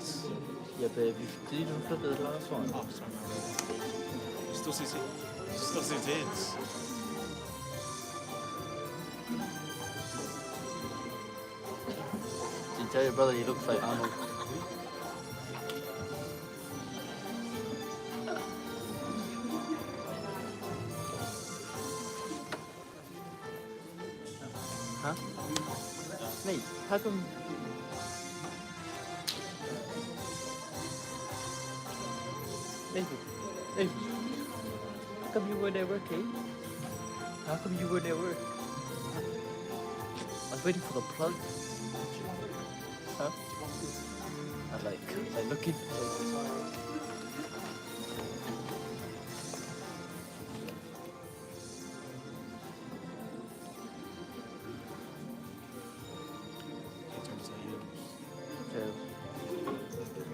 Heads. Yeah, but if you did you even flip it the last one? Oh, sorry, my bad. It still says it still says heads. Did you tell your brother he looks like Arnold? Huh? Mate, how come? Nathan, Nathan, how come you weren't at work, eh? How come you weren't at work? I was waiting for the plug. Huh? I like looking. Like, Heads or tails. tails,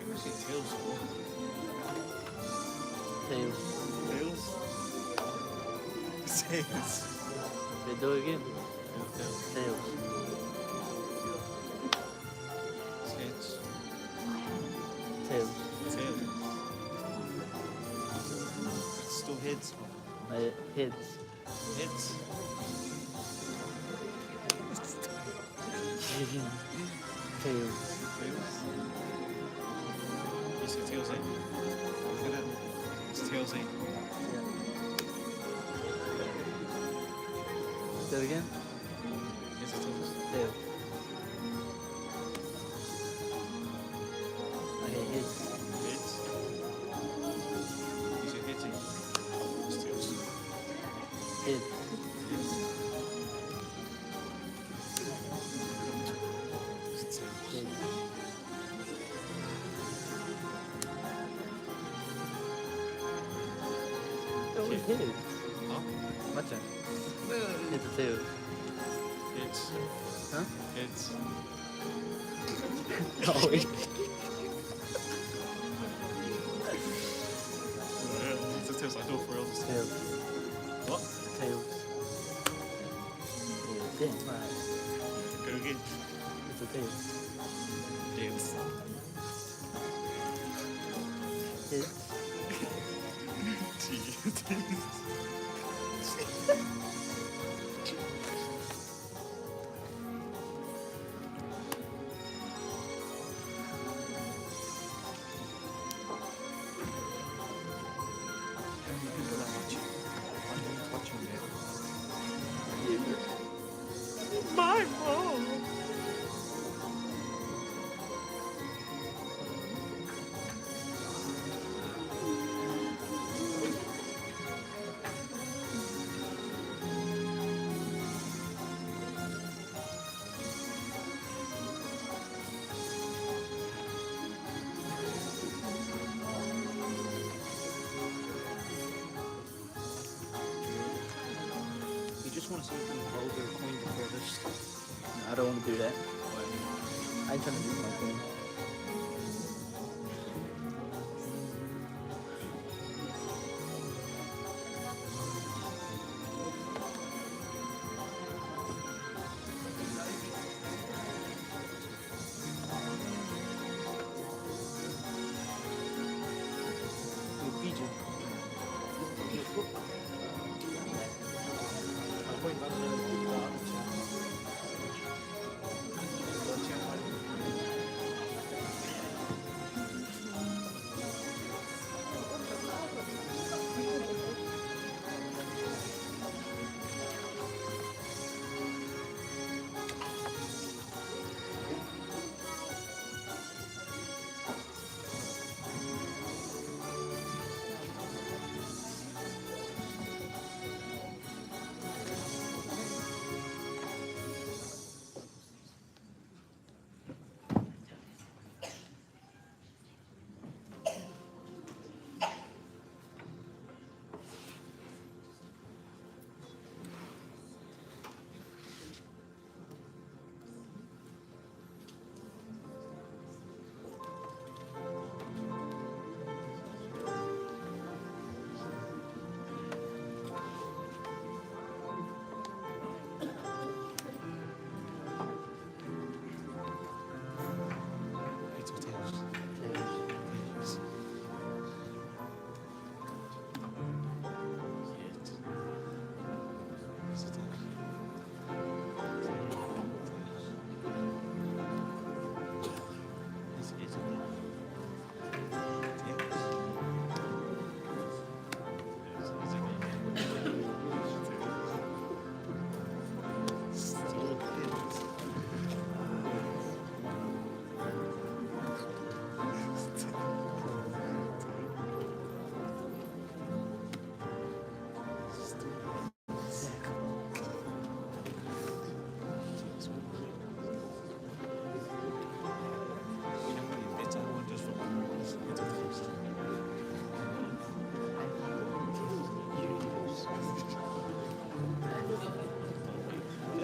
You say tails though. tails. Tails? Tails. They do it again. Yeah, tails. Tails. It's heads. Tails. Tails. It's still heads. Heads. Heads. Tails. Tails. You say tails, eh? Look at it. It's tails, eh? Yeah. Say it again. Heads or tails? Tails. Okay, heads. Heads. You say heads, eh? It's tails. Heads. Heads. It's tails. Heads. It was heads. Huh? My turn. Heads or tails? Heads. Huh? Heads. Oh, wait. Yeah, it's tails. I know for real. Tails. What? Tails. Yeah, damn right. Go again. It's a tails. Heads. Heads. T. How many people are watching? My mom's watching that. My mom. You just want to see who can hold their coin the furthest. No, I don't want to do that. I ain't trying to lose my coin. Yo, PJ.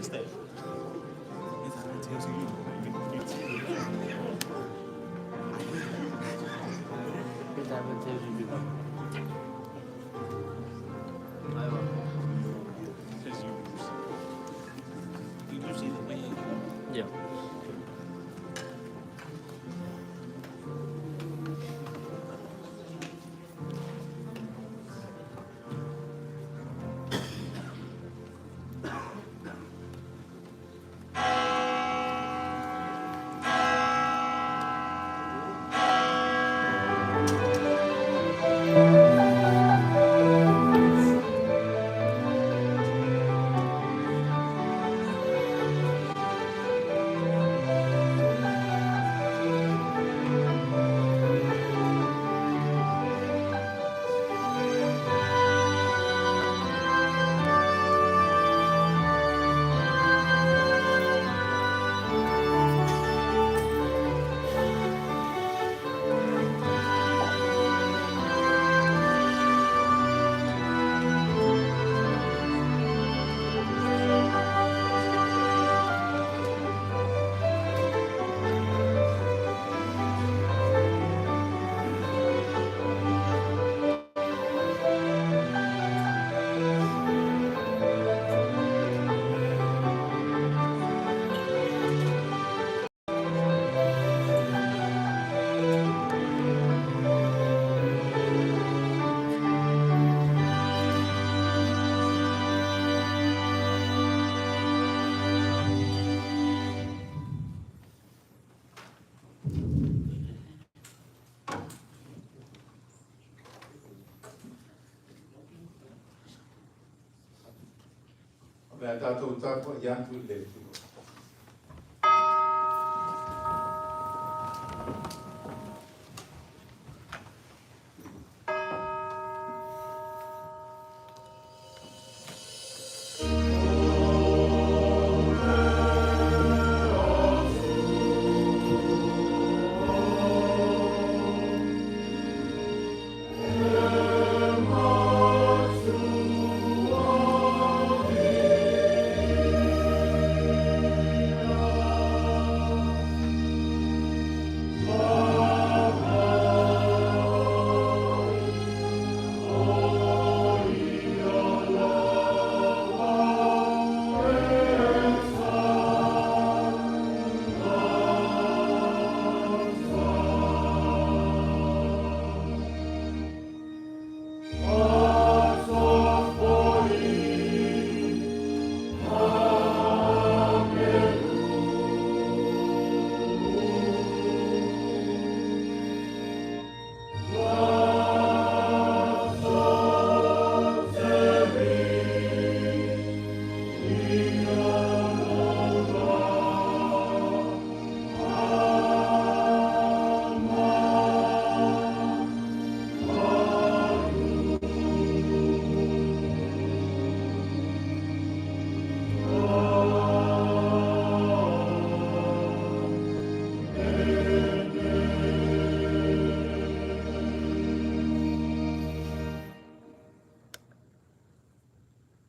Just that. It's how it tells you. Every time it tells you. Aiwa. Tells you. You do see the way. Yeah. O le a tatou tapuai atu i le Atua.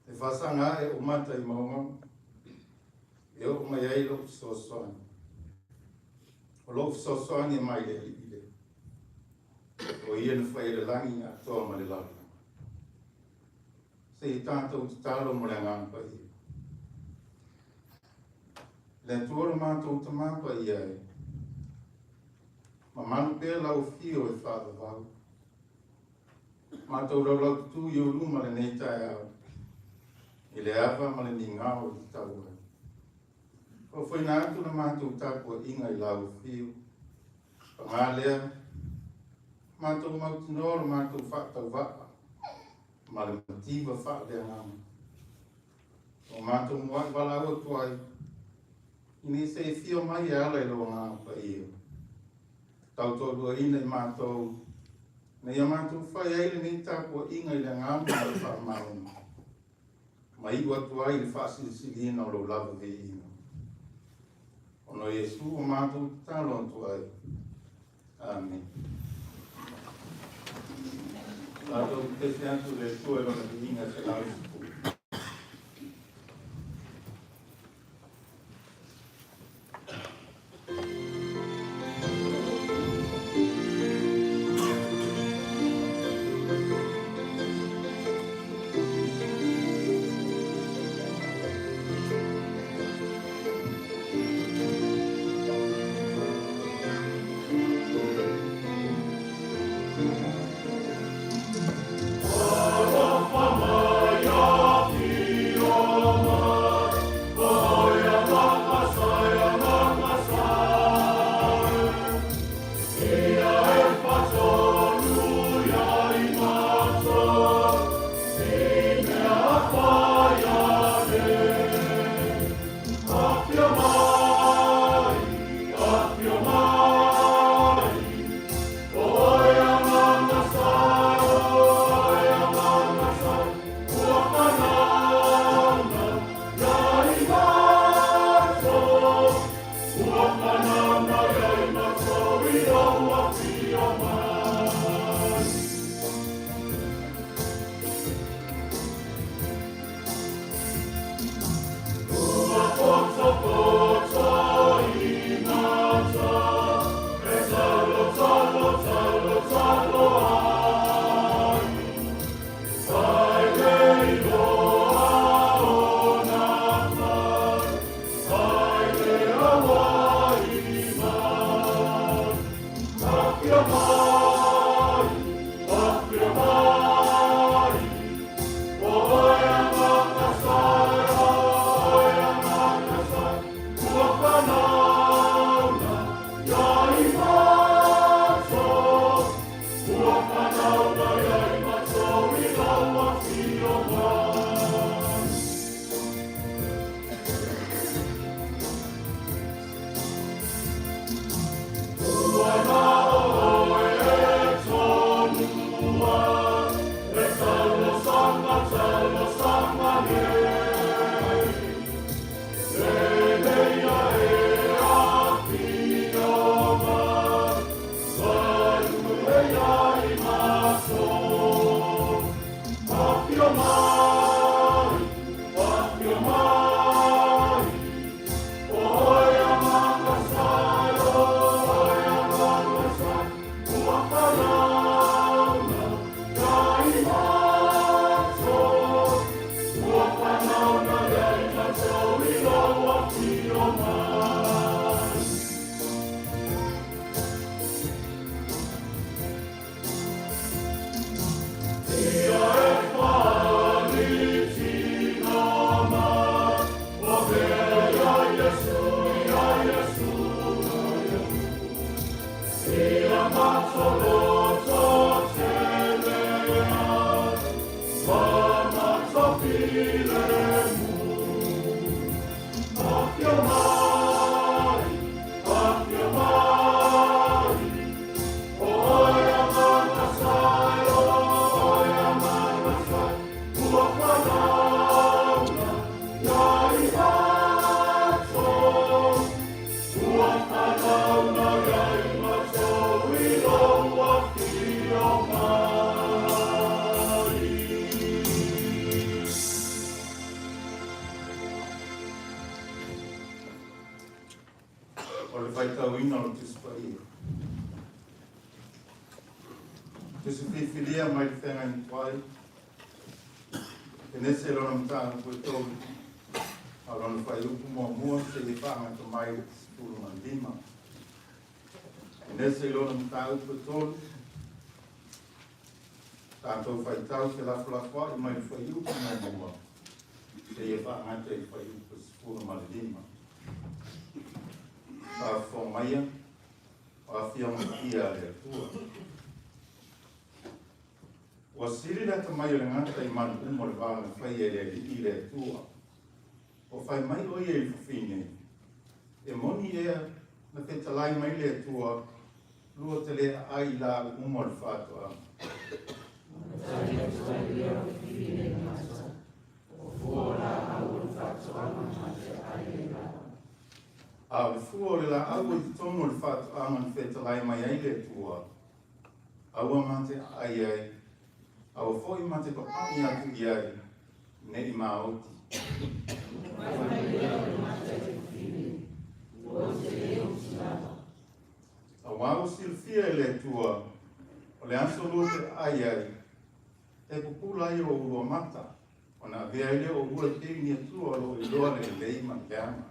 E faasaga ae ou mata i mauga e oo mai ai lou fesoasoani. O lou fesoasoani e mai le Alii le, o ia na faia le lagi atoa ma le lalolagi. Se i tatou tatalo mo le Agaga Paia. Le Atua lo matou Tamā Paia e, mamalu pea lau afio e faavavau. Matou laulaututu i ou luma lenei taeao, i le ava ma le migao e tatau ai. Faafofoina atu la matou tapuaiga i lau afio. Paga lea, matou mautinoa lo matou faatauvaa ma le mativa faaleagaga. Ua matou muai valaau atu ai, ina ia se i afio mai e ala i lou Agaga Paia, tautoaluaina i matou, ina ia matou fai ai lenei tapuaiga i le agaga ma le faamaoni, ma iu atu ai i le faasilisiliina o lou lava viiga. Ona o Iesu ua matou tatalo atu ai. Amene. Tatou pese atu i le Atua i lona viiga 110. Faitauina o le Tusi Paia. Tusi Filifilia mai le Feagaiga Tuai, Kenese lona mataupu e 3, a o lona fuaiupu 1 seia faagata mai i le 15. Kenese lona mataupu e 3, tatou faitau felafolafoai mai le fuaiupu 1 seia faagata i le fuaiupu 15. Faafofoga maia, o Afioga Paia a le Atua. Ua sili le atamai o le gata i manu uma o le va na faia e le Alii le Atua. Ua fai mai o ia i le fafine, e moni ea na fetalai mai le Atua, lua te le aai i laau uma o le faatoaga. A o le fua o le laau o i totonu o le faatoaga na fetalai mai ai le Atua, aua ma te aai ai, aua foi ma te papai atu i ai, ne i maoti. Auā ua silafia e le Atua, o le aso lua te aai ai, e pupula ai o oulua mata, ona avea ai lea o oulua e pei ni Atua o lo o iloa le lelei ma le leaga.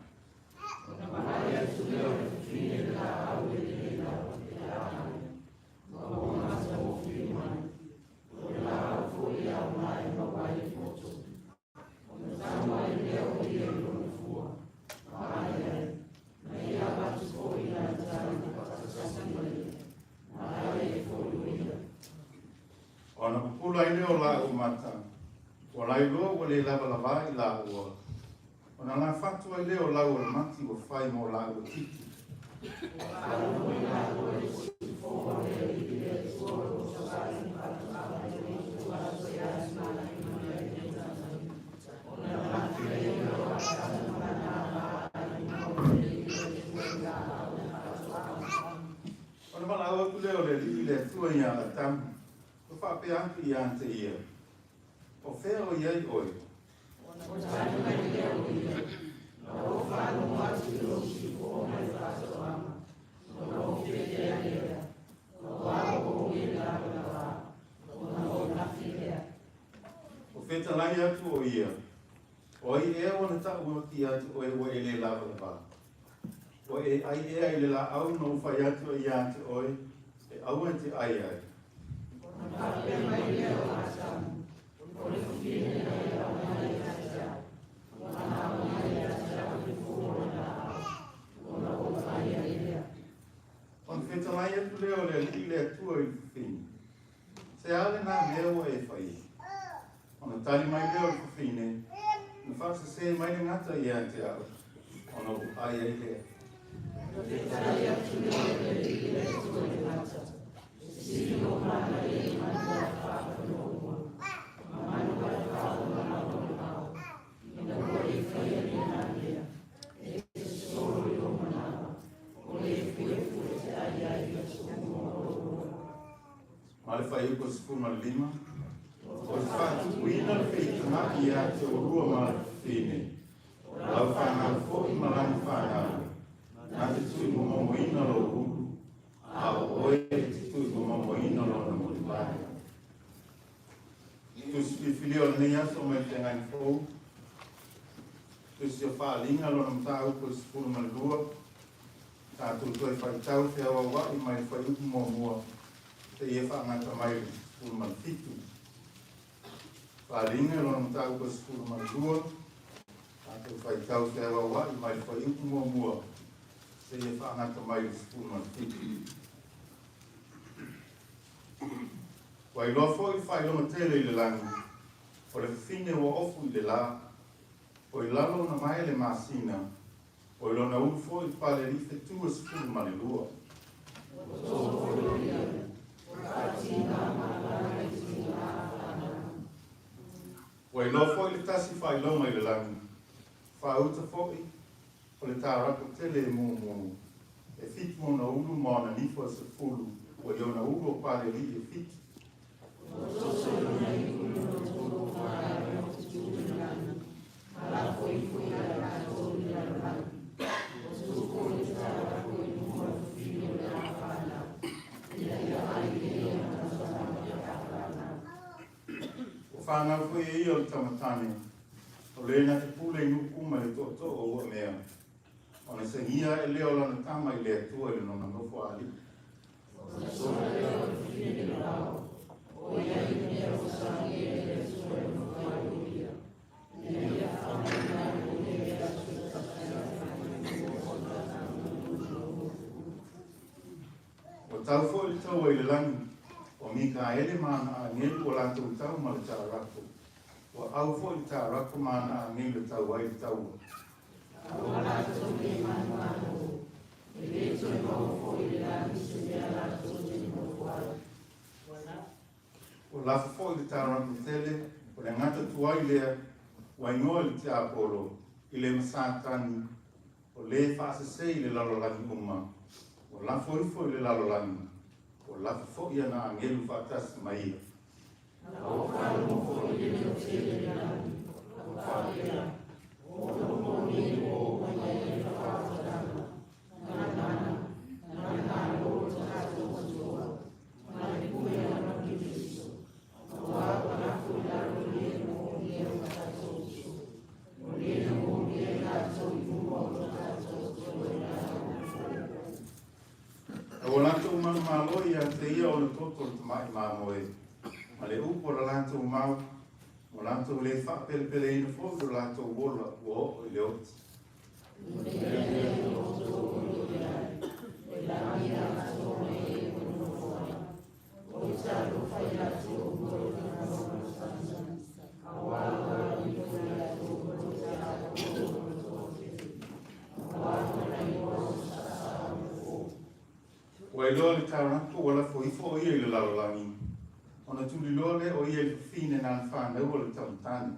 Ona vaai atu lea o le fafine i le laau e lelei lava pe a ai, ma ua matagofie mai, o le laau foi e aoga e maua ai le poto. Ona tau ai lea o ia i lona fua, ma ai ai, na ia avatu foi i le alitari faatasi ma ia, ma ai ai foi o ia. Ona pupula ai lea o laua mata, ua lailoa ua le lavalavā i laua, ona lafatu ai lea o lau o le mati ua fai mo laua titi. Ona valaau atu lea o le Alii le Atua iā Atamu, ua faapea atu ia te ia, O fea o i ai oe? Ona tali mai lea o ia, Na ou faalogo atu i lou siufofoga i le faatoaga, ona ou fetea lea, auā ua ou le lavalava, ona ou lafi lea. Ua fetalai atu o ia, O ai ea ua na ta'u atu ia te oe ua e le lavalavā? Ua e ai ea i le laau na ou fai atu ai ia te oe, e aua e te ai ai? Ona faapea mai lea o Atamu, O le fafine na e aumaia ia te au, ua na aumaia ia te au le fua o le laau, ona ou ai ai lea. Ona fetalai atu lea o le Alii le Atua i le fafine, Se a lenā mea ua e faia? Ona tali mai lea o le fafine, Na faasesē mai le gata ia te au, ona ou ai ai lea. Ona fetalai atu lea o le Alii le Atua i le gata, E sili lou manaia i manu a le faafanua uma, ma manu a le faaogamau o le ao, ina ua e faia lenā mea, e te sosolo i lou manawa, o le efuefu e te ai ai i aso uma o lou ola. Ma le fuaiupu 15, O te faatupuina le feitaga'i ia te oulua ma le fafine, o lau fanau foi ma lana fanau, na te tuuimomomoina lou ulu, a o oe e te tuuimomomoina lona mulivae. Tusi Filifilia o lenei aso mai le Feagaiga Fou, Tusi o Faaaliga lona mataupu e 12, tatou toe faitau feauaua'i mai le fuaiupu 1 seia faagata mai le 17. Faaaliga lona mataupu e 12, tatou faitau feauaua'i mai le fuaiupu 1 seia faagata mai le 17. Ua iloa foi le faailoga tele i le lagi, o le fafine ua ofu i le lā, o i lalo ona mae le masina, o i lona ulu foi le palealii fetu e 12. Ua toto foi o ia, o faatigā malama i tigā fanau. Ua iloa foi le tasi faailoga i le lagi, faauta foi o le tarapo tele e mumu, e 7 ona ulu ma ona nifo e 10, ua i ona ulu o palealii e 7. Ua toso i lona iu lona tolu o vaega o tutū i le lagi, ma lafo ifo ia i latou i le lalolagi. Ua tu foi le tarapo i luma fanau foi e ia o le tamatane, o le na te pule i nuu uma i le tootoo o ua mea. Ona sagia ae lea o lana tama i le Atua i le lona nofoalii. Ua tau foi le taua i le lagi, o Mikaele ma ana agelu ua latou tau ma le taarako. Ua au foi le taarako ma ana agelu e tau ai le taua. Ua lafo foi le taarako tele, o le gata tuai lea, ua igoa i le tiapolo, i le ma Satani, o le faasese i le lalolagi uma, ua lafo ifo i le lalolagi, ua lafo foi ana agelu faatasi ma ia. A ua latou manumalo ia te ia o le toto o le tamai mamoe, ma le upu a le latou mau, ua latou le faapelepeleina foi lo latou ola ua oo i le oti. Ua iloa le taurako ua lafo ifo o ia i le lalolagi, ona tuliloa lea o ia i le fafine na ana fanaua le tamatane.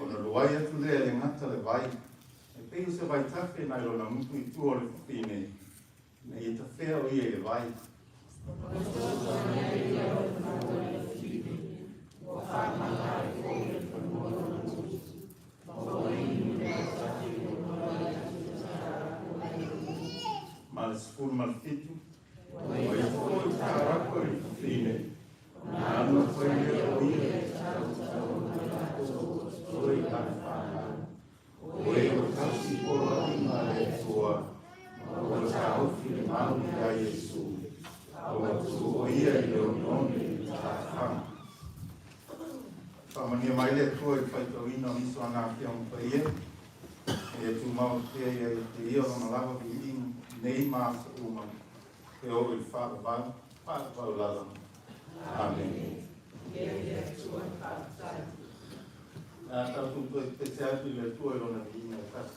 Ona luai atu lea e le gata le vai, e pei o se vaitafe nai lona gutu i tua o le fafine, ina ia tafea o ia i le vai. Ma le 17, ua ia foi le taarako i le fafine, ona alu atu ai lea o ia e toe i lana fanau. O e ua tausi poloaiga a le Atua, ma ua taofi le mau ia Iesu, a ua tuu o ia i le oneone i le taafaga. Faamanuia mai le Atua i le faitauina o nisi o ana Afioga Paia, ina ia tumau pea ia te ia lona lava viiga nei ma aso uma, e oo i le faavavau, faavavau lava. Amene. A tatou toe pese atu i le Atua i lona viiga e tasi.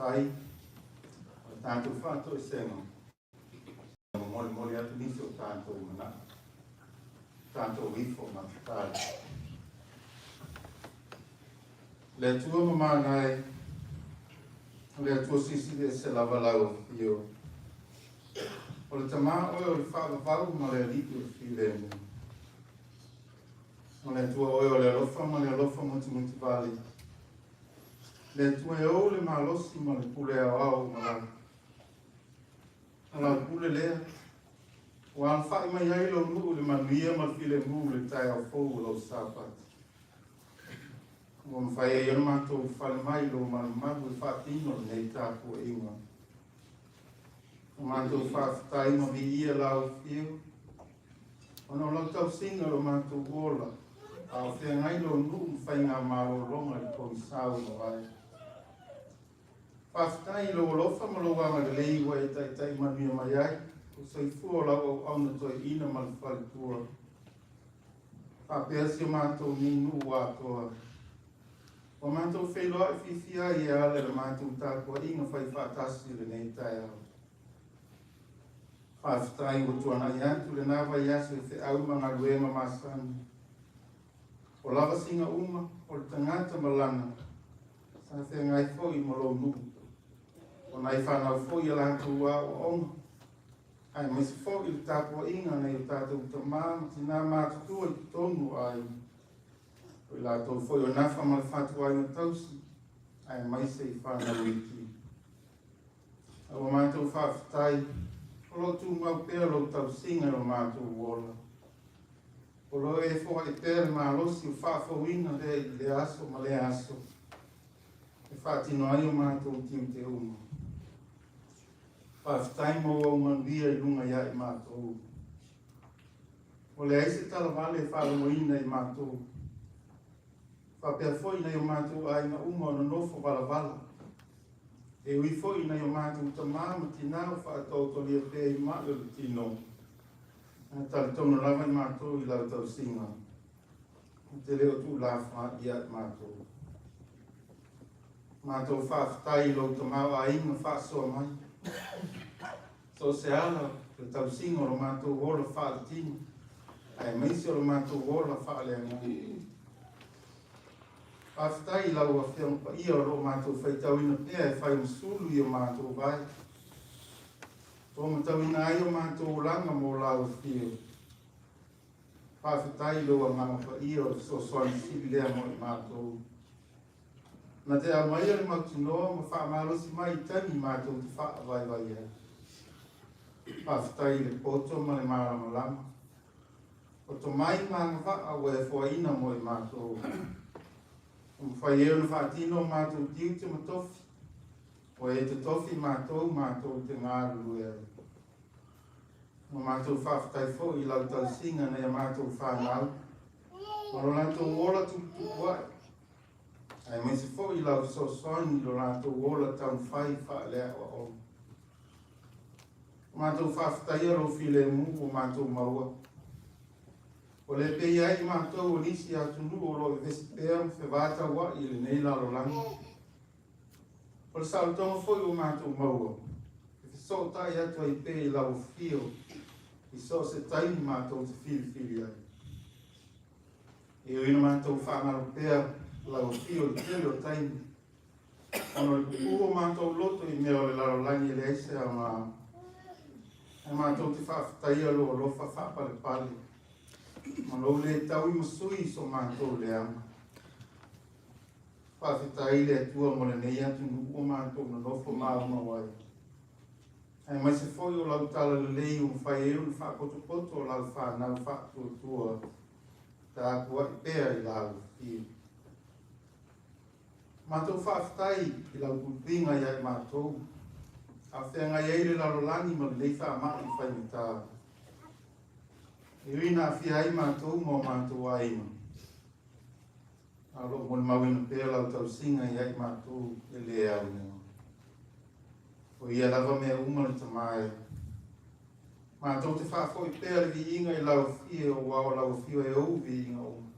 Faafetai o le tatou faatoesega molimoli atu nisi o tatou manao, tatou ifo matatali. Le Atua mamana e, o le Atua silisili ese lava lau afio. O le Tamā oe o le faavavau ma le Alii o le filemu. O le Atua oe o le alofa ma le alofa mutimutivale. Le Atua e ou le malosi ma le pule aoao uma lava. O lau pule lea, ua alafai mai ai lou nuu i le manuia ma le filemu i le taeao fou o lau Sapati. Ua mafai ai ona matou fale mai i lou malumalu e faatino lenei tapuaiga. Ua matou faafetai ma viia lau afio, ona o lau tausiga o lo matou ola, a o feagai lou nuu ma faiga malologa i le pogisa ua mavae. Faafetai i lou alofa ma lou agalelei ua e taitai manuia mai ai, o soifua o lau auauna toeaina ma le faletua. Faapea si o matou nei nuu atoa. Ua matou feiloai fiafia ai e ala i le matou tapuaiga fai faatasi i lenei taeao. Faafetai ua tuanai atu lena vaiaso i feau ma galuega masani. O lavasiga uma o le tagata ma lana sa feagai foi ma lou nuu. O nai fanau foi a latou aoaoga, aemaise foi le tapuaiga a nai o tatou tamā ma tinā matutua i totonu o aiga. O i latou foi o nafa ma le fatuaiga tausi, aemaise i fanau iti. A ua matou faafetai, o lo o tumau pea lou tausiga i lo matou ola. O lo o e foai pea le malosi o faafouina lea i lea aso ma lea aso, e faatino ai o matou tiute uma. Faafetai mo ou manuia i luga ia i matou. Ua leai se talavale e faalogoina i matou. Faapea foi nai o matou aiga uma o nonofo valavala. E ui foi nai o matou tamā ma tinā o faataotolia pea i mai o le tino. Ae talitonu lava i matou i lau tausiga. E te le o tuulafoai ia i matou. Matou faafetai i lou tamaoaiga faasoa mai. So o se ala le tausiga o lo matou ola faaletino, aemaise o lo matou ola faaleagaga. Faafetai i lau Afioga Paia o lo o matou faitauina pea e fai ma sulu i o matou vae. Ua matauina ai o matou olaga mo lau afio. Faafetai i lou Agaga Paia o le fesoasoani sili lea mo i matou. Na te aumaia le mautinoa ma faamalosi mai i taimi matou te faavaivai ai. Faafetai i le poto ma le malamalama. O tomai ma agavaa ua e foaina mo i matou. Ua mafai ai ona faatino o matou tiute ma tofi. Ua e totofi matou matou te galulue ai. Ua matou faafetai foi i lau tausiga nai a matou fanau ma lo latou ola tuputupuae, aemaise foi i lau fesoasoani i lo latou ola taumafai faaleaoaoga. Ua matou faafetaia lou filemu ua matou maua. Ua le pei ai i matou o nisi atunuu o lo o vevesi pea ma fevataua'i i lenei lalolagi. O le saolotoga foi ua matou maua, e fesootai atu ai pea i lau afio i so o se taimi matou te filifili ai. E ui ina matou faagalo pea lau afio i le tele o taimi, ona o le pupuu o matou loto i mea o le lalolagi e leai se aoga, ae matou te faafetaia lou alofa faapalepale ma lou le taui ma sui i so matou leaga. Faafetai i le Atua mo lenei atunuu ua matou nonofo maumau ai, aemaise foi o lau talalelei ua mafai ai ona faapotopoto o lau fanau faatuatua tapuai pea i lau afio. Matou faafetai i lau puipuiga ia i matou, a feagai ai le lalolagi ma lenei faamai faigata. E ui ina aafia ai matou ma o matou aiga, A o lo o molimauina pea lau tausiga ia i matou e le aunoa. O ia lava mea uma le Tama e. Matou te faafoi pea le viiga i lau afio, aua o lau afio e ou viiga uma.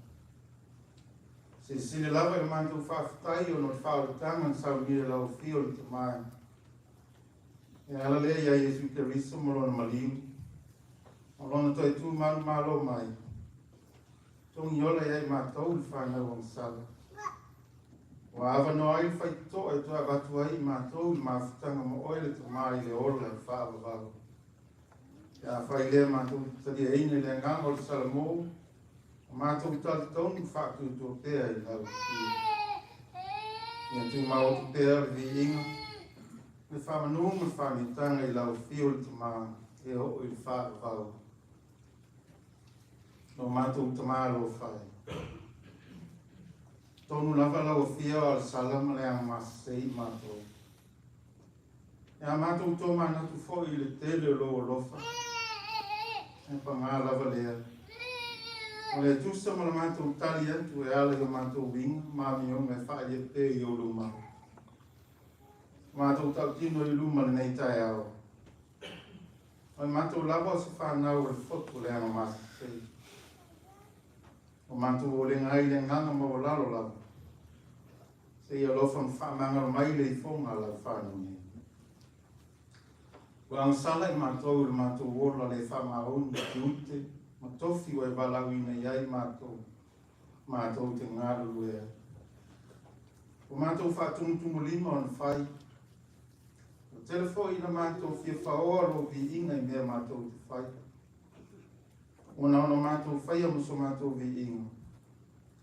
Silasila lava i le matou faafetai ona o le faaolataga na saunia e lau Afio le Tama e ala lea ia Iesu Keriso ma Lona maliu, ma Lona toe tu manumalo mai, togi ola ia i matou le fanau agasala. Ua avanoa ai le faitotoa e toe avatu ai i matou le mafutaga ma oe le Tama i le ola e faavavau. Pe afai lea matou te taliaina i le agaga o le Salamo, o matou talitonu faatuatua pea i lau Afio. Ia tumau atu pea le viiga, le faamanu ma le faamiutaga i lau Afio le Tama e oo i le faavavau. Lo matou Tama alofa e. Tonu lava lau Afio a o le sala ma le agamasese i matou. E a matou tomanatu foi i le tele o lou alofa, e pagā lava lea. O le tusa ma la matou tali atu e ala i o matou uiga ma amioga e faaalia pea i ou luma. Matou tautino i luma lenei taeao. O matou lava o se fanau o le fotu o le agamasese. O matou olega ai le agaga maualalo lava. Seia alofa ma faamagalo mai le ifoga a lau fanau nei. Ua agasala i matou i le matou ola le faamaoni i tiute ma tofi ua e valaauina i ai matou, matou te galulue ai. Ua matou faatumutumulima ona fai. Ua tele foi ina matou fia faoa lou viiga i mea matou te fai. Ua na ona matou faia ma so matou viiga.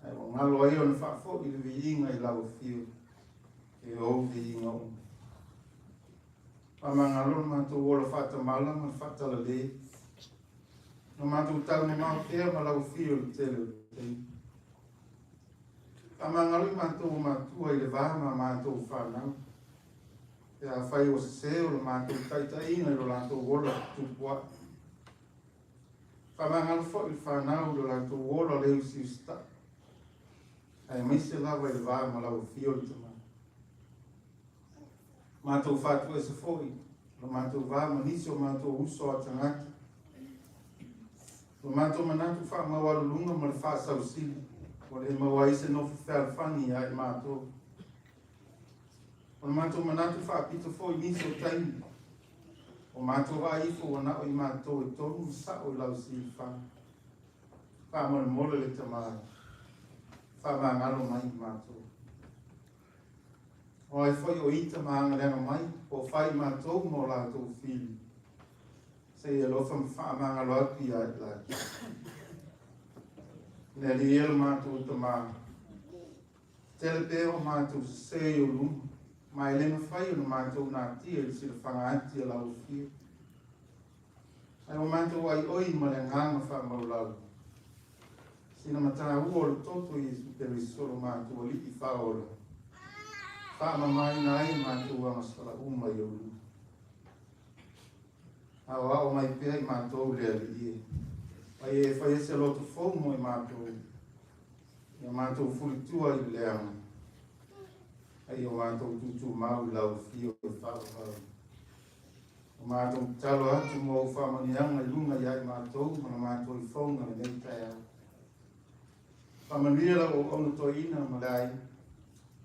Ae ua galo ai ona faafoi le viiga i lau Afio, e ou viiga uma. Faamagalo le matou ola faatamala ma le faatalale. Na matou taumamao pea ma lau Afio i le tele o taimi. Faamagalo i matou o matua i le va ma matou fanau. Pe afai ua sese o le matou taitaiga i lo latou ola tupua'i. Faamagalo foi le fanau i lo latou ola le usiusita'i, aemaise lava i le va ma lau Afio le Tama. Matou fatuese foi lo matou va ma nisi o matou uso a tagata. Lo matou manatu faamaualuluga ma le faasausili, ua le maua ai se nofo fealofani ia i matou. O le matou manatu faapito foi nisi o taimi, o matou vaai ifo ua na o i matou e tonu ma sa'o i lau silafaga. Faamolemole le Tama e faamagalo mai i matou. O ai foi o ita ma agaleaga mai, po o fai i matou ma o latou fili, se i alofa ma faamagalo atu ia i latou. Le Alii e lo matou Tama, Tele pea o matou sese i ou luma, ma e le mafai ona matou natia i le silafaga ati a lau Afio. Ae ua matou aioi ma le agaga faamaualalo, sina mataua o le toto i Iesu Keriso lo matou Alii Faaola, faamamaina ai matou agasala uma i ou luma. Aoao mai pea i matou le Alii e, ma ia e faia se loto fou mo i matou, Ia matou fulitua i le leaga, a ia matou tutumau i lau afio e faavavau. Ua matou tatalo atu mo ou faamanuiaga i luga ia i matou ma la matou ifoga lenei taeao. Faamanuia lau auauna toeaina ma le aiga,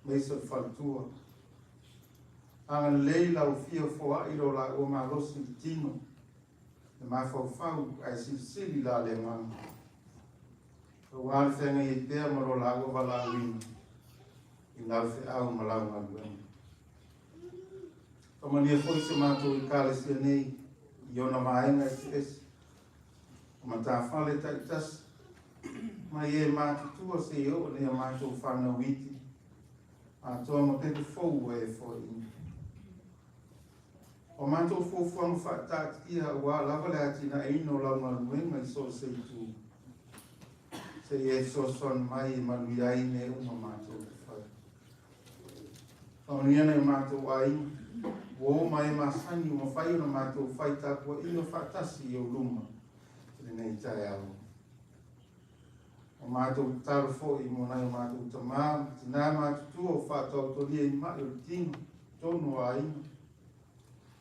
aemaise o le faletua. Agalelei lau afio foai lo laua malosi i le tino, le mafaufau ae silisili la le agaga. Aua le feagai ai pea ma lo laua valaauina i lau feau ma lau galuega. Faamanuia foi si o matou Ekalesia nei i ona vaega eseese, o matafale taitasi, mai e matutua seia oo nei a matou fanau iti, atoa ma pepe fou ua e foaiina. O matou fuafuaga faataatitia aua lava le atinaeina o lau galuega i so o se itu, seia e fesoasoani mai e manuia ai mea uma matou te fai. Faamanuia nai o matou aiga, uo ma e masani ua mafai ona matou fai tapuaiga faatasi i ou luma i lenei taeao. O matou tatalo foi mo nai o matou tama ma tinā matutua o faataotolia i ma'i o le tino, totonu o aiga.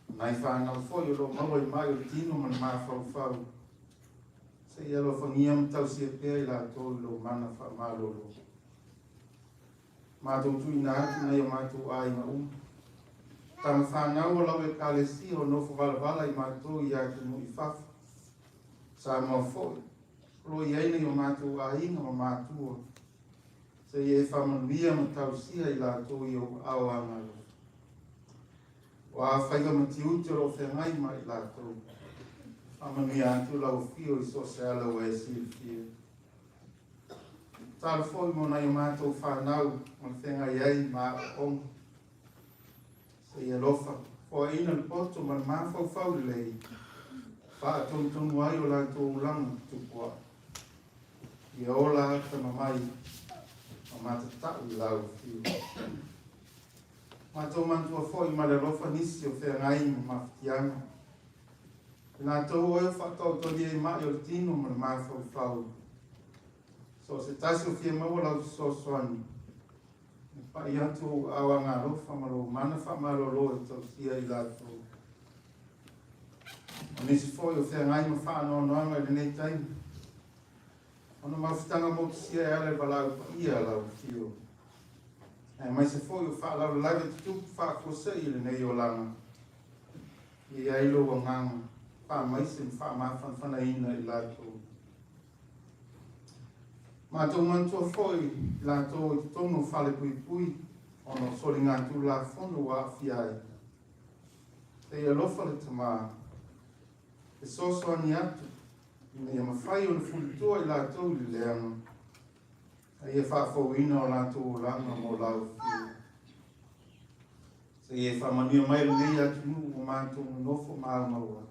O nai fanau foi o lo o maua i ma'i o le tino ma le mafaufau, se i alofagia ma tausia pea i latou i lou mana faamalolo. Matou tuuina atu nai o matou aiga uma. Tama fanau o lau Ekalesia o nofo valavala i matou i atunuu i fafo, Samoa foi, o lo o i ai nai o matou aiga ma matua, seia e faamanuia ma tausia i latou i ou aao agalofa. O a faiva ma tiute o lo o feagai ma i latou, faamanuia atu lau afio i so o se ala ua e silafia. Tatalo foi mo nai o matou fanau o le feagai ai ma aoaoga. Seia alofa, foaiina le poto ma le mafaufau lelei, faatonutonu ai o latou olaga tupuae. Ia ola atamamai ma matatau i lau afio. Matou manatua foi ma le alofa nisi o feagai ma mafatiaga. I latou o e faataotolia i mai o le tino ma le mafaufau. So o se tasi o fia maua lau fesoasoani, e pai atu ou aao agalofa ma lou mana faamalolo e tausia i latou. O nisi foi o feagai ma faanoanoaga i lenei taimi, ona mafutaga motusia e ala i valaau paia a lau afio, aemaise foi o faalavelave tutupu faafuasei i lenei olaga, e i ai lou agaga faamaise ma faamafanafanaina i latou. Matou manatua foi i latou i totonu o falepuipui ona o soligatulafono ua aafia ai. Seia alofa le Tama, fesoasoani atu ina ia mafai ona fulitua i latou i le leaga, a ia faafouina o latou olaga mo lau afio. Seia e faamanuia mai lenei atunuu ua matou nonofo ma aumau ai.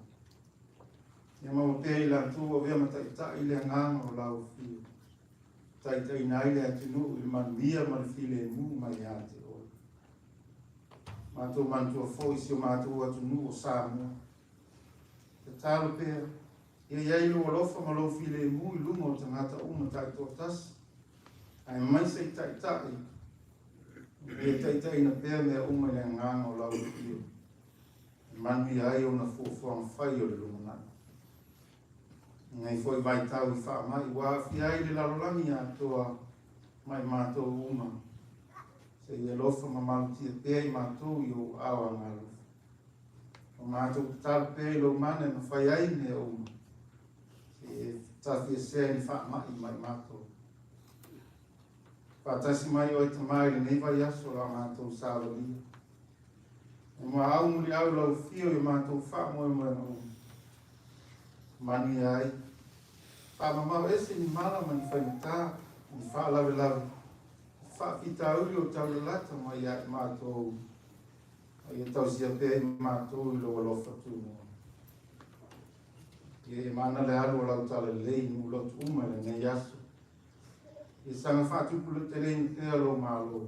Ia maua pea i latou avea ma taitai i le agaga o lau afio, taitaiina ai le atunuu i le manuia ma le filemu mai ia te oe. Matou manatua foi si o matou atunuu o Samoa. Tatalo pea, ia i ai lou alofa ma lou filemu i luga o tagata uma taitoatasi, aemaise i taitai, ia taitaiina pea mea uma i le agaga o lau afio, e manuia ai ona fuafuaga fai o le lumanai. Lenei foi vaitau i faamai ua aafia ai le lalolagi atoa ma i matou uma, seia alofa ma malutia pea i matou i ou aao agalofa. O matou tatalo pea i lou mana e mafai ai mea uma, seia tafiesea ni faamai mai matou. Faatasi mai oe Tama i lenei vaiaso o la matou savalia. E muaau muliau lau afio i o matou faamoemoega uma. Manuia ai. Faamamao ese ni mala ma ni faigata, ni faalavelave, faafitauli o taulalata mai ia i matou, a ia tausia pea i matou i lou alofa tumua. Ia e mana le alu o lau talalelei i nuu lotu uma i lenei aso. Ia saga faatupuluteleni pea lou Malo,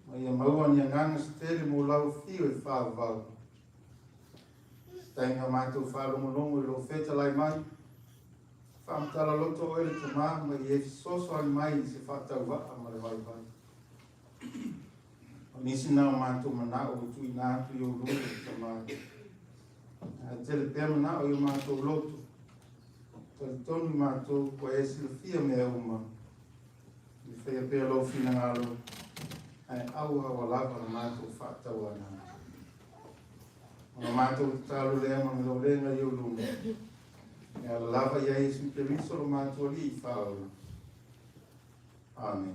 ma ia maua ni agaga se tele mo lau afio e faavavau. Se taimi o matou faalogologo i lou fetalai mai, faamatala loto oe le Tama ma ia e fesoasoani mai i se faatauvaa ma le vaivai. O nisi na o matou manao ua tuuina atu i ou luma le Tama. Ae tele pea manao i o matou loto. Talitonu i matou ua e silafia mea uma. Ia faia pea lou finagalo, ae aua ua lava la matou faatauanau. Ona matou tatalo lea ma melolega i ou luma. E ala lava ia Iesu Keriso lo matou Alii faaola. Amene.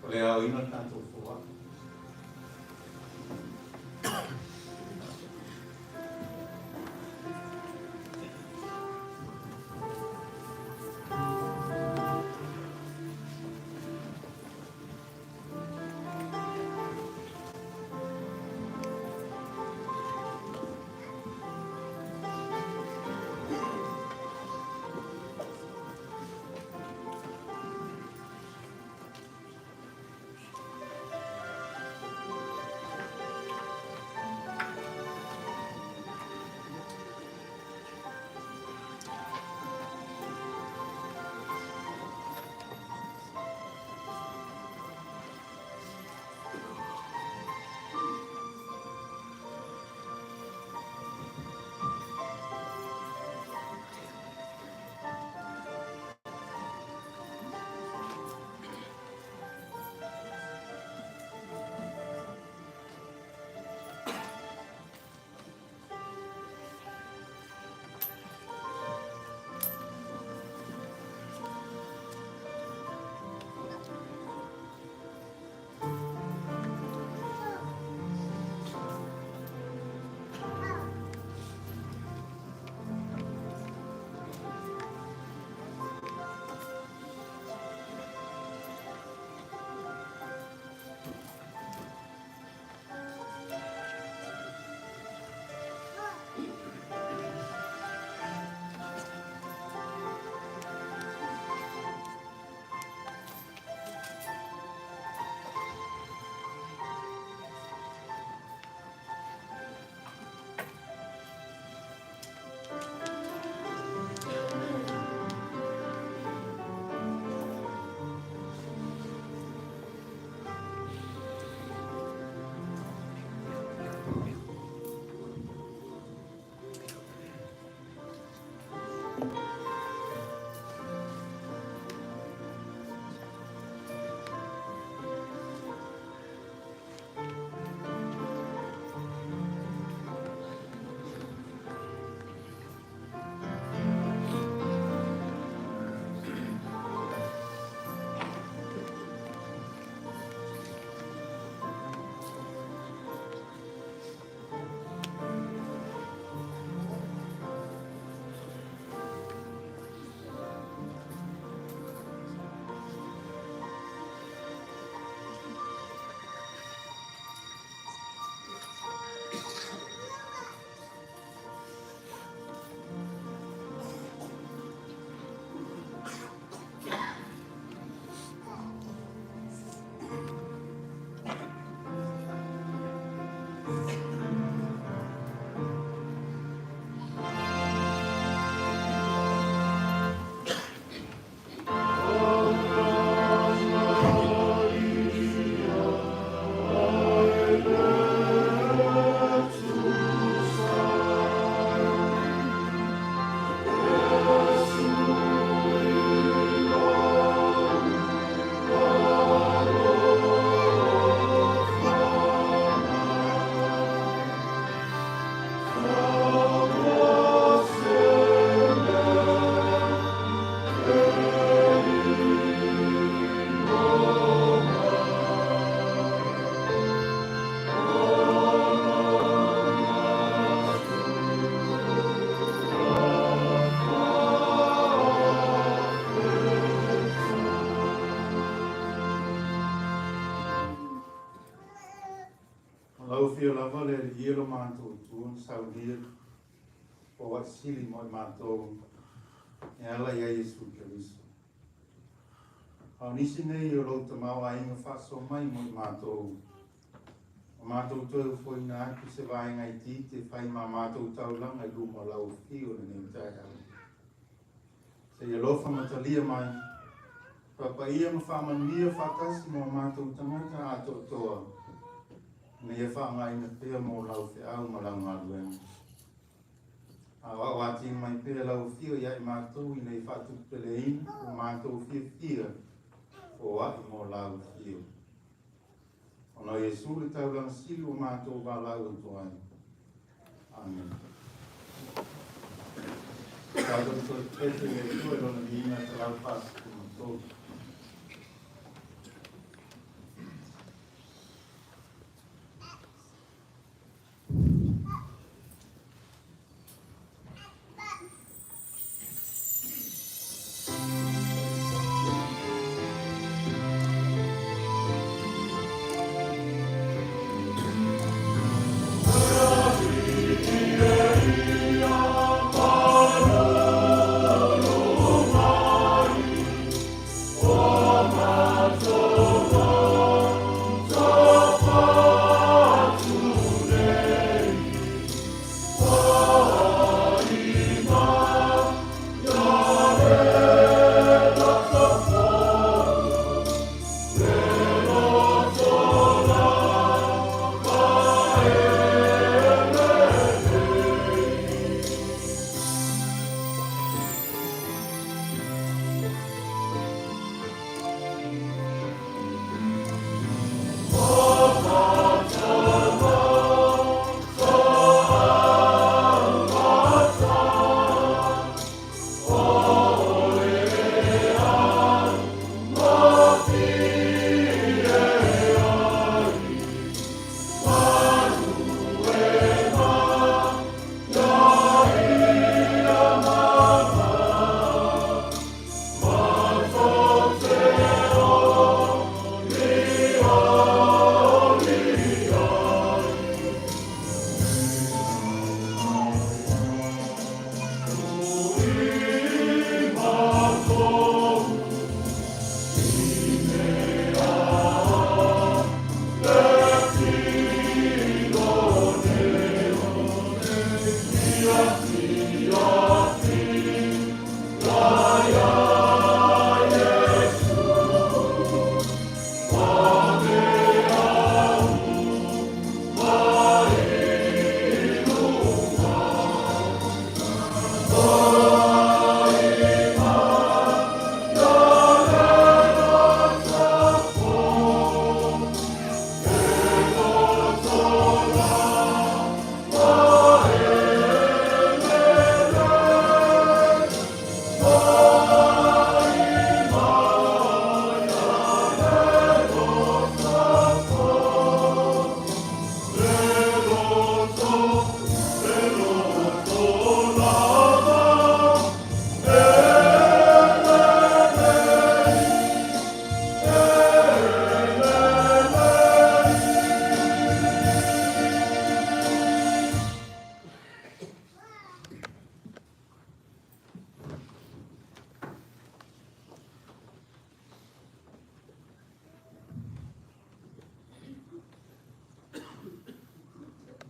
O le aoina le tatou foai. O lau afio lava le Alii e lo matou Atua na saunia foai sili mo i matou e ala ia Iesu Keriso. A o nisi nei o lou tamaoaiga faasoa mai mo i matou, ua matou toe ofoina atu se vaega itiiti e fai ma matou taulaga i luma o lau afio i lenei taeao. Se i alofa ma talia mai, faapaia ma faamanuia faatasi ma o matou tagata atoatoa, ina ia faaaogaina pea mo lau feau ma lau galuega. A o au atili mai pea lau afio ia i matou ina ia faatuputeleina o matou fiafia foai mo lau afio. Ona o Iesu le taulaga sili ua matou valaau atu ai. Amene. Tatou toe pete i le Atua i lona viiga 143.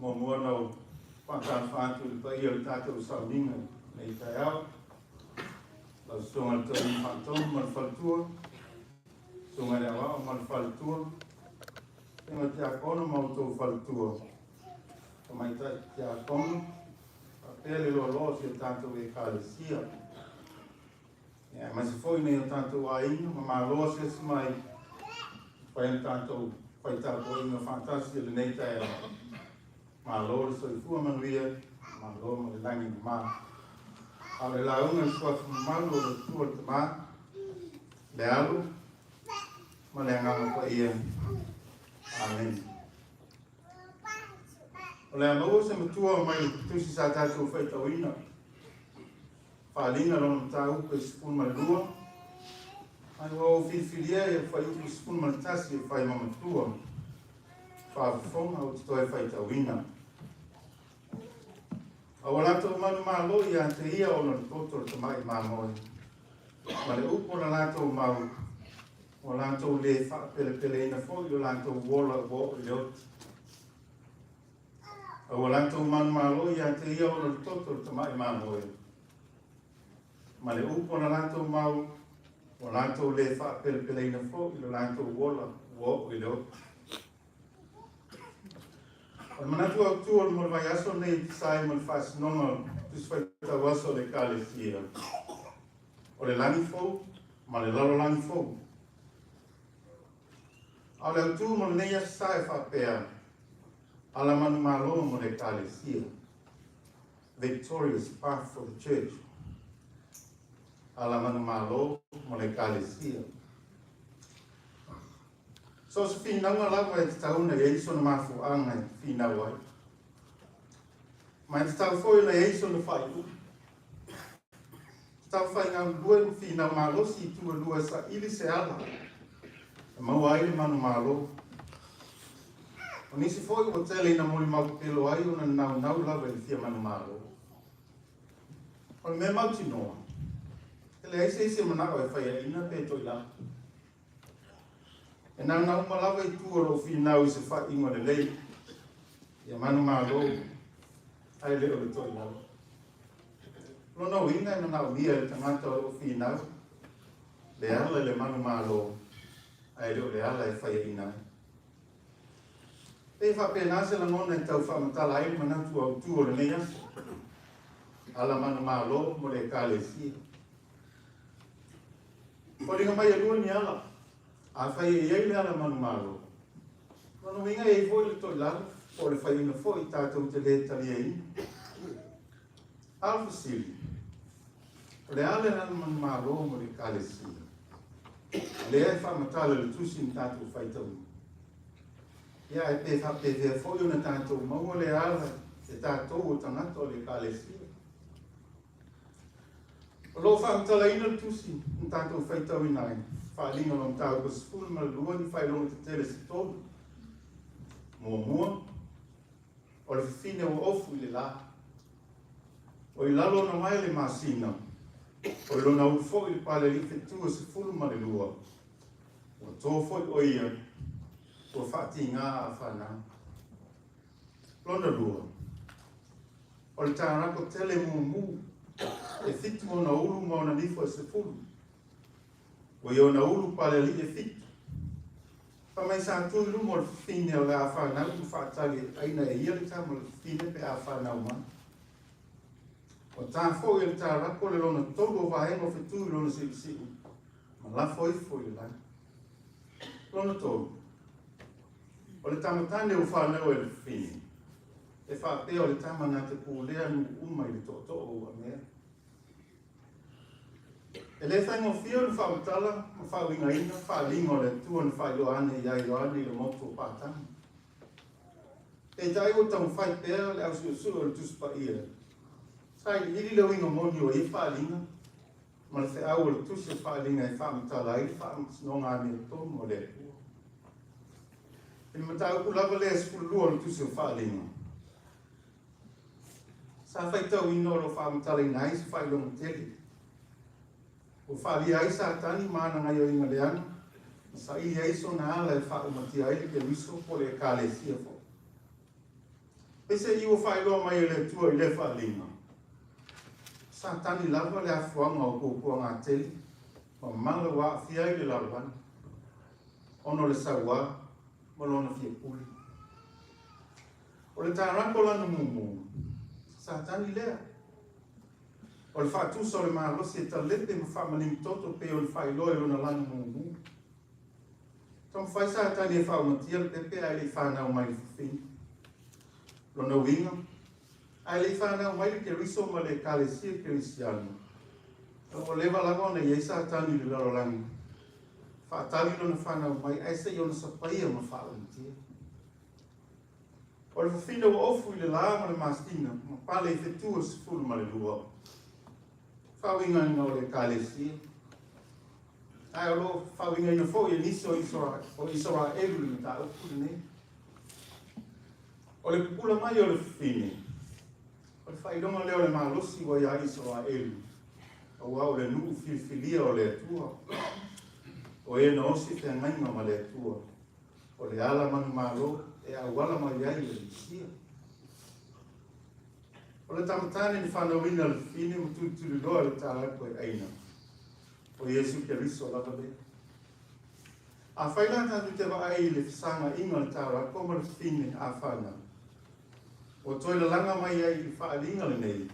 Muamua ona ou faatalofa atu i le paia o le tatou sauniga i lenei taeao. Lau Susuga i le Toeaina Faatonu ma le Faletua, Susuga i le Aoao ma le Faletua, Susuga i le Tiakono ma outou faletua, Tamaitai Tiakono, faapea le loaloa o si o tatou Ekalesia. Aemaise foi nai o tatou aiga ma malo asiasi mai fai le tatou faitapuaiga faatasi i lenei taeao. Malo le soifua manuia, malo ma le lagi mama. A o le lauga i le suafa mamalu o le Atua le Tama, le Alo ma le Agaga Paia. Amene. O le a maua se matua mai le tusi sa tatou faitauina. Faaaliga lona mataupu e 12, ae ua ou filifilia ia fuaiupu 11 e fai ma matua. Faafofoga ou te toe faitauina. A ua latou manumalo ia te ia ona o le toto o le tamai mamoe, ma le upu o le latou mau, ua latou le faapelepeleina foi lo latou ola ua oo i le oti. A ua latou manumalo ia te ia ona o le toto o le tamai mamoe, ma le upu o le latou mau, ua latou le faapelepeleina foi lo latou ola ua oo i le oti. O le manatu autu o le mo le vaiaso nei e tusa ai ma le faasinoga o le Tusi Faitau Aso a le Ekalesia, o le lagi fou ma le lalolagi fou. A o le autu mo lenei aso sa e faapea, ala manumalo mo le Ekalesia, victorious path for the church. Ala manumalo mo le Ekalesia. So o se finauga lava e tatau ona i ai sona mafuaaga e finau ai. Ma e tatau foi ona i ai sona faaiuga. Tatau faigalulue ma finau malosi i itu e lua e saili se ala e maua ai le manumalo. O nisi foi ua tele ina molimau pepelo ai ona naunau lava i le fia manumalo. O le mea mautinoa, e leai se isi e manao e faiaina pe toilalo. E naunau uma lava i tua o lou finau i se faaiuga lelei, ia manumalo, ae le o le toilalo. O lona uiga e manaomia e le tagata o lo o finau le ala i le manumalo, ae le o le ala e faiaina ai. Pei e faapena se lagona e tau faamatala ai le manatu autu o lenei aso. Ala manumalo mo le Ekalesia. Foliga mai e lua ni ala. Afai e i ai le ala manumalo, lona uiga e i ai foi le toilalo po o le faiaina foi tatou te le taliaina. A o le fesili, o le a le ala manumalo mo le Ekalesia? Lea e faamatala i le tusi na tatou faitauina. Ia, ae pe faapefea foi ona tatou maua le ala e tatou o tagata o le Ekalesia? O lo o faamatalaina le tusi na tatou faitauina ai, faaaliga o le mataupu 12 ni faailoga tetele se tolu. Muamua, o le fafine ua ofu i le la. O i lalo ona mae le masina, o i lona ulu foi le palealii fetu e 12, ua to foi o ia, ua faatiga a fanau. Lona lua, o le tarako tele mumu, e 7 ona ulu ma ona nifo e 10. Ua i ona ulu palealii e 7. Fai mai sa tu i luma o le fafine o le a fanau ma faatali e aina e ia le tama o le fafine pe a fanau mai. Ua ta foi e le tarako le lona tolu o vaega o fetu i lona siusiu ma lafo ifo i le lagi. Lona tolu, o le tama tane ua fanau e le fafine, e faapea o le tama na te pulea nuu uma i le tootoo o ua mea. E le faigofie ona faamatala ma faauigaina faaaliga o le Atua na faailoa ane ia Ioane i le motu o Patamo. Peitai ua taumafai pea le ausuesue o le Tusi Paia, sailiili le uiga moni o ia faaaliga ma le feau o le Tusi o Faaaliga e faamatala ai le faamasinoga amiotonu a le Atua. I le mataupu lava lea e 12 o le Tusi o Faaaliga, sa faitauina o lo o faamatalaina ai se faailoga tele. Ua faalia ai Satani ma ana gaioiga leaga, ma saili ai sona ala e faaumatia ai le Keriso po o le Ekalesia foi. Peiseai ua faailoa mai e le Atua i lea faaaliga, Satani lava le afuaga o puapuaga tele ma mala ua aafia ai le lalolagi, ona o le sauā ma lona fia pule. O le tarako lana mumu, Satani lea. O le faatusa o le malosi e talepe ma faamaligi toto pei ona faailoa i lona lanu mumu. Taumafai Satani e faaumatia le pepe ae le i fanau mai le fafine. Lona uiga, ae le i fanau mai le Keriso ma le Ekalesia Kerisiano, ua leva lava ona i ai Satani i le lalolagi, faatali lona fanau mai ae se i ona sapaia ma faaumatia. O le fafine ua ofu i le la ma le masina ma pale i fetu o le 12. Faauigaina o le Ekalesia. Ae o lo o faauigaina foi e nisi o Isaraelu le mataupu lenei. O le pupula mai o le fafine, o le faailoga lea o le malosi ua iā Isaraelu, auā o le nuu filifilia o le Atua, o e na osi feagaiga ma le Atua, o le ala manumalo e auala mai ai le Mesia. O le tamatane na fanauina e le fafine ma tulituliloa e le taalako e aina, o Iesu Keriso lava lea. Afai la tatou te vaai i le fesagaiga o le taalako ma le fafine a fanau, ua toe lalaga mai ai i le faaaliga lenei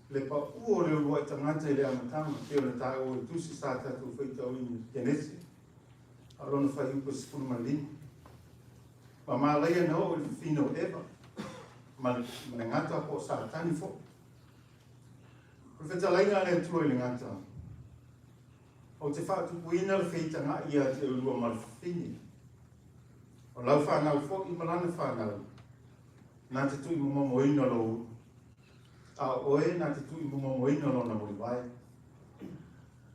le pau o le uluai tagata i le amataga pei ona taua i tusi sa tatou faitauina i Kenese a o lona fuaiupu e 15. Ma malaia na oo i le fafine o Eva ma le gata po o Satani foi. O le fetalaiga a le Atua i le gata, Ou te faatupuina le feitaga'i ia te oulua ma le fafine, o lau fanau foi ma lana fanau, na te tuuimomomoina lou ulu, a o oe na te tuuimomomoina lona mulivae.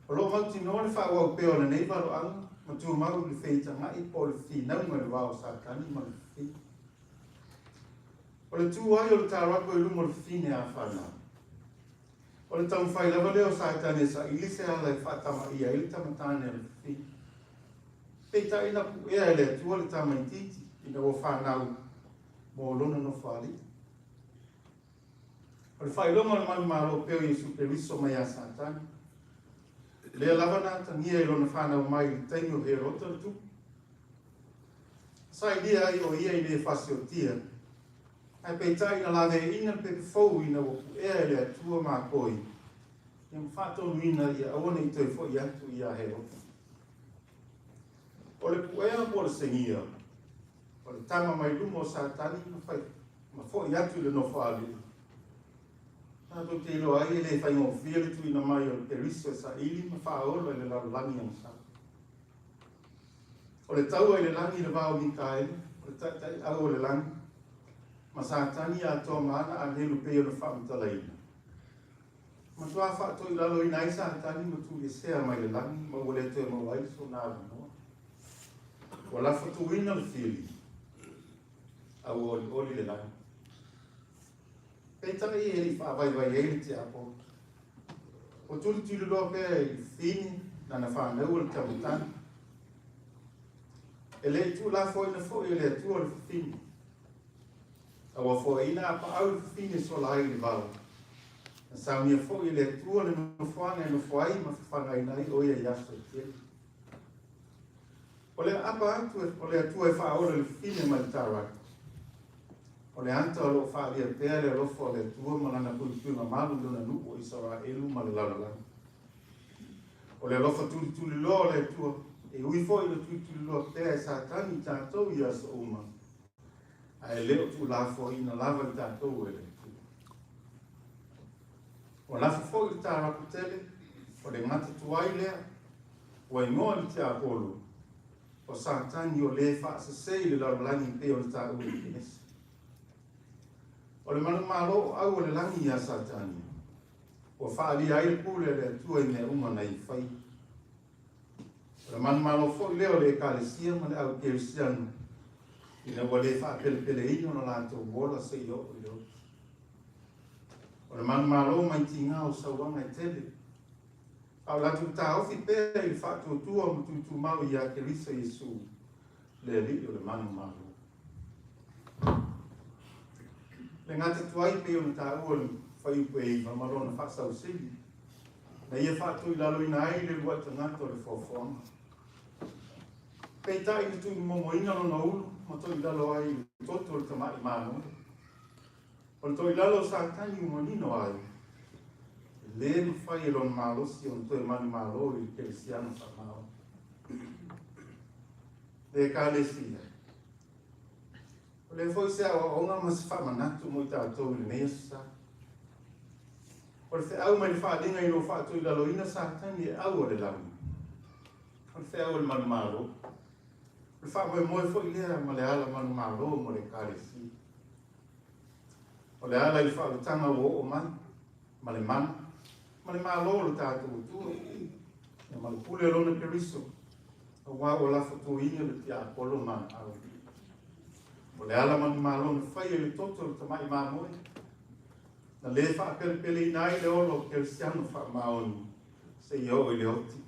O lo o mautinoa le faaauau pea o lenei valoaga ma tumau i le feitaga'i po o le finauga i le va o Satani ma le fafine. O le tu ai o le taalako i luma o le fafine a fanau, O le taumafai lava lea o Satani e saili se ala e faatamaia ai le tamatane a le fafine. Peitai na puea e le Atua le tamaitiiti ina ua fanau mo lona nofoalii. O le faailoga o le manumalo pea o Iesu Keriso mai ia Satani, lea lava na atagia i lona fanau mai i le taimi o Herota le tupu. Sailia ai o ia i le fasiotia Ae peitai na laveaiina le pepa fou ina ua puea e le Atua makoi, ia ma faatonuina ia aua ne i toe foi atu ia Herota. O le puea po o le segia, o le tama mai luma o Satani ma, fai, ma foi atu i le nofoalii. Tatou te iloa ai e le faigofie le tuuina mai o le Keriso e saili ma faaola i le lalolagi agasala. O le taua i le lagi i le va o Mikaele, o le taitaiau o le lagi, ma Satani atoa ma ana agelu pei ona faamatalaina. Matua faatoilaloina ai Satani ma tuuesea mai le lagi ma ua le toe maua ai sona avanoa. Ua lafotuina le fili, a ua olioli le lagi. Peitai e le i faavaivai ai le tiapolo. Ua tulituliloa pea i le fafine lana fanau o le tamatane. E le i tuulafoaina foi e le Atua le fafine. A ua foaiina apaau i le fafine sola ai i le vao. Na saunia foi e le Atua le nofoaga e nofo ai ma fafagaina ai o ia i aso e tele. O le aapa atu o le Atua e faaola i le fafine mai le Taraki. O le ata o lo o faaalia pea le alofa o le Atua ma lana puipuiga malu i lona nuu o Isaraelu ma le lalolagi. O le alofa tulituliloa o le Atua, e ui foi ina tulituliloa pea e Satani i tatou i aso uma, ae le o tuulafoaiina lava i tatou e le Atua. Ua lafo foi le tarapu tele, o le gata tuai lea, ua igoa i le tiapolo, o Satani o le faasese i le lalolagi pei ona taua i Kenese. O le manumalo o au o le lagi iā Satani, ua faaalia ai le pule a le Atua i mea uma na ia faia. O le manumalo foi lea o le Ekalesia ma le au Kerisiano, ina ua le faapelepeleina lo latou ola seia oo i le oti. O le manumalo mai tiga o sauaga e tele, a o latou taofi pea i le faatuatua ma tutumau iā Keriso Iesu, le Alii o le manumalo. Le gata tuai pei ona taua le fuaiupu e 9 ma lona faasausili, na ia faatuilaloina ai le uluai tagata o le foafoaga. Peitai na tuumomoina lona ulu ma toilalo ai i le toto o le tama'i mamoe. O le toilalo o Satani ua manino ai, e le mafai e lona malosi ona toe manumalo i le kerisiano faamaoni. Le Ekalesia. O lea foi se aoaoga ma se faamanatu mo i tatou i lenei aso sa. O le feau mai le faaaliga ina ua faatuilaloina Satani e au o le lagi. O le feau o le manumalo. O le faamoemoe foi lea ma le ala manumalo mo le Ekalesia. O le ala i le faaolataga ua oo mai, ma le mana, ma le malo o lo tatou Atua, ia ma le pule o lona Keriso, auā ua lafotuina le tiapolo ma ana au. O le ala manumalo na faia i le toto o le tamai mamoe, na lē faapelepeleina ai le ola o kerisiano faamaoni seia oo i le oti.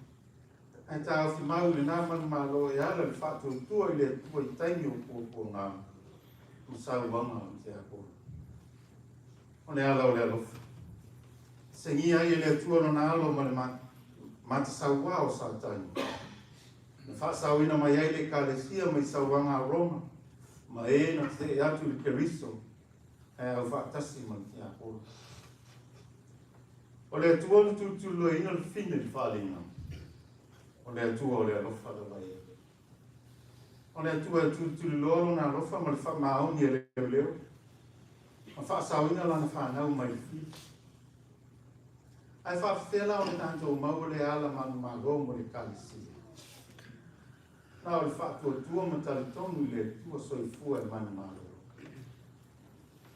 Ae taofi mau i lenā manumalo e ala i le faatuatua i le Atua i taimi o puapuagā ma sauaga a le tiapolo. O le ala o le alofa. Segia ai e le Atua lona alo ma le matasauā o Satani. Na faasaoina mai ai le Ekalesia mai sauaga a Roma ma e na tetee atu i le Keriso ae aufaatasi ma le tiapolo. O le Atua na tulituliloaina le fine i le faaaliga. O le Atua o le alofa lava ia. O le Atua e tulituliloa lona alofa ma le faamaoni e leoleo ma faasaoina lana fanau mai le fili. Ae faafefea la ona tatou maua lea ala manumalo mo le Ekalesia? Na o le faatuatua ma talitonu i le Atua soifua e manumalo.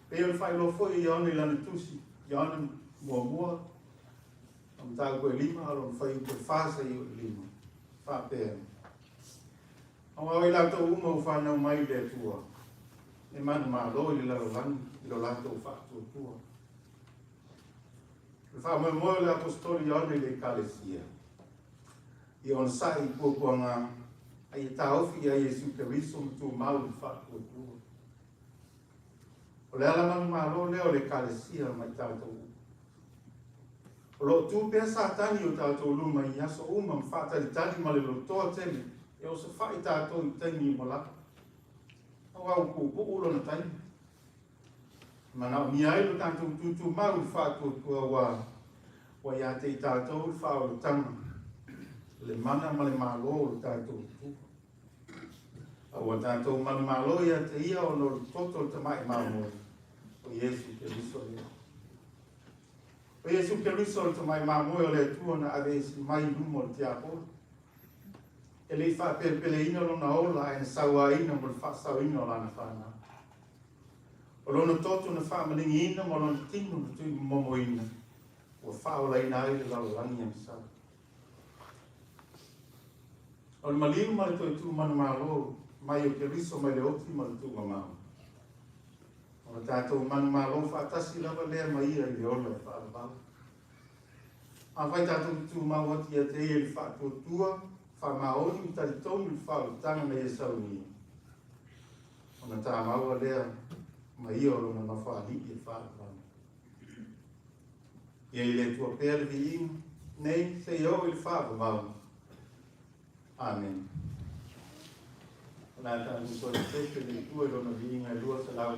Pei o le faailoa foi e Ioane i lana tusi, Ioane muamua, o mataupu e 5, o lona fuaiupu e 4 seia oo i le 5, faapea, Aua o i latou uma ua fanau mai i le Atua, e manumalo i le lalolagi i lo latou faatuatua. O le faamoemoe o le Aposetolo Ioane i le Ekalesia, ia onosai i puapuagā, a ia taofi ia Iesu Keriso ma tumau i le faatuatua. O le ala manumalo lea o le Ekalesia ma i tatou uma. O lo o tu pea Satani i o tatou luma i aso uma ma faatalitali ma le lotoa tele e osofai tatou i taimi ua lava. Aua ua puupuu lona taimi. E manaomia ai lo tatou tutumau i le faatuatua ua ia te i tatou le faaolataga, le mana ma le malo o le tatou Atua. A ua tatou manumalo ia te ia ona o le toto o le tamai mamoe, o Iesu Keriso lea. O Iesu Keriso o le tamai mamoe o le Atua na aveese mai i luma o le tiapolo. E le i faapelepeleina lona ola ae na sauaina mo le faasaoina o lana fanau. O lona toto na faamaligiina ma lona tino na tuuimomoina ua faaolaina ai le lalolagi agasala. O le maliu ma le toe tumanumalo mai o Keriso mai le oti ma le tuugamau. O le tatou manumalo faatasi lava lea ma ia i le ola e faalavau. Afai tatou te tumau atu ia te ia i le faatuatua, faamaoni ma talitonu i le faaolataga na ia saunia, ona tamaua lea ma ia o lona nofoalii e faalavau. Ia i le Atua pea le viiga, nei seia oo i le faavavau. Amene. O le a tatou toe fefe le Atua i lona viiga e 248.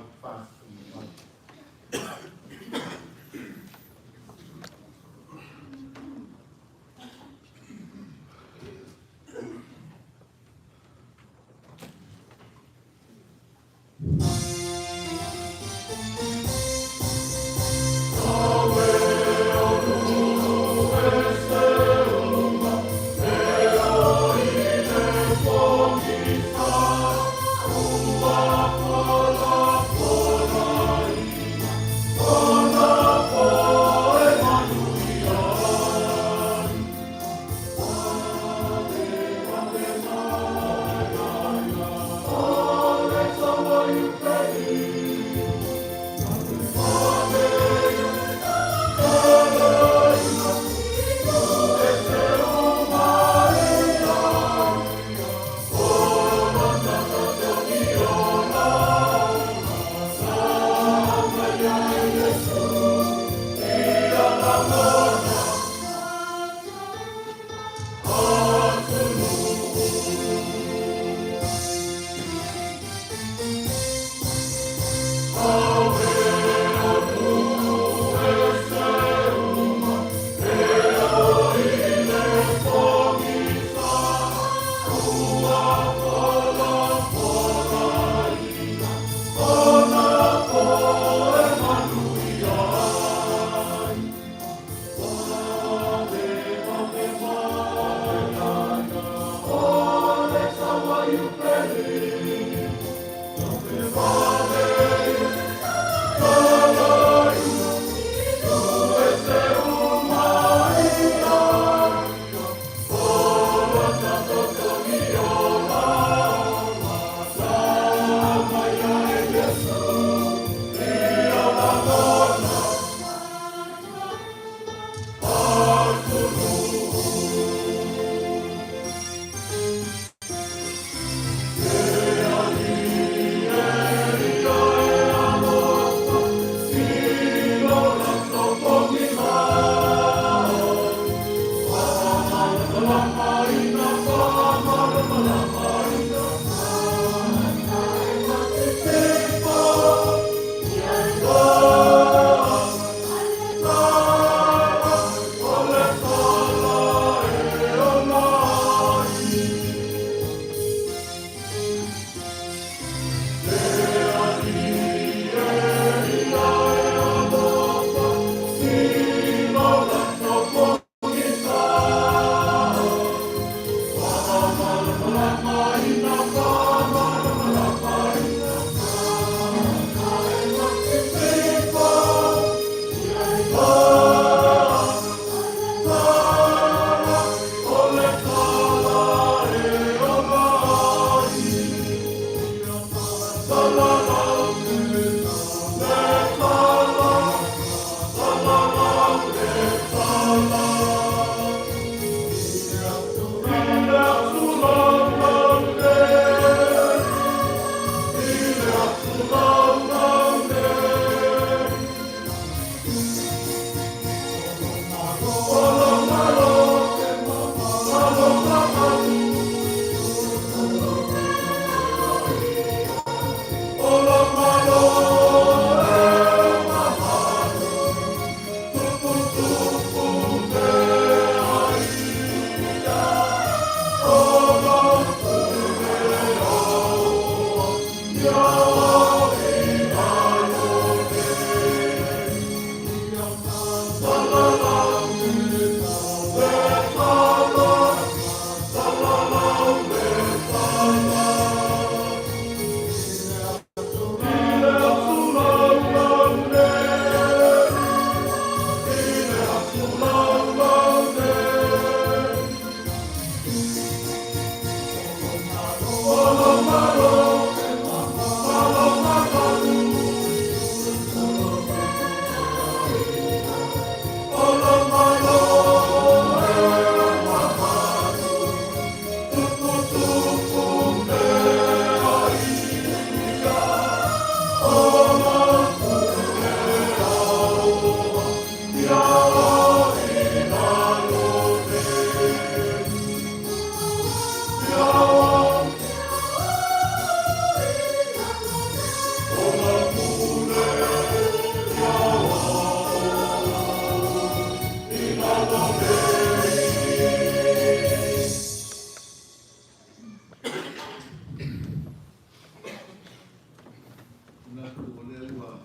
Manatu o lea ua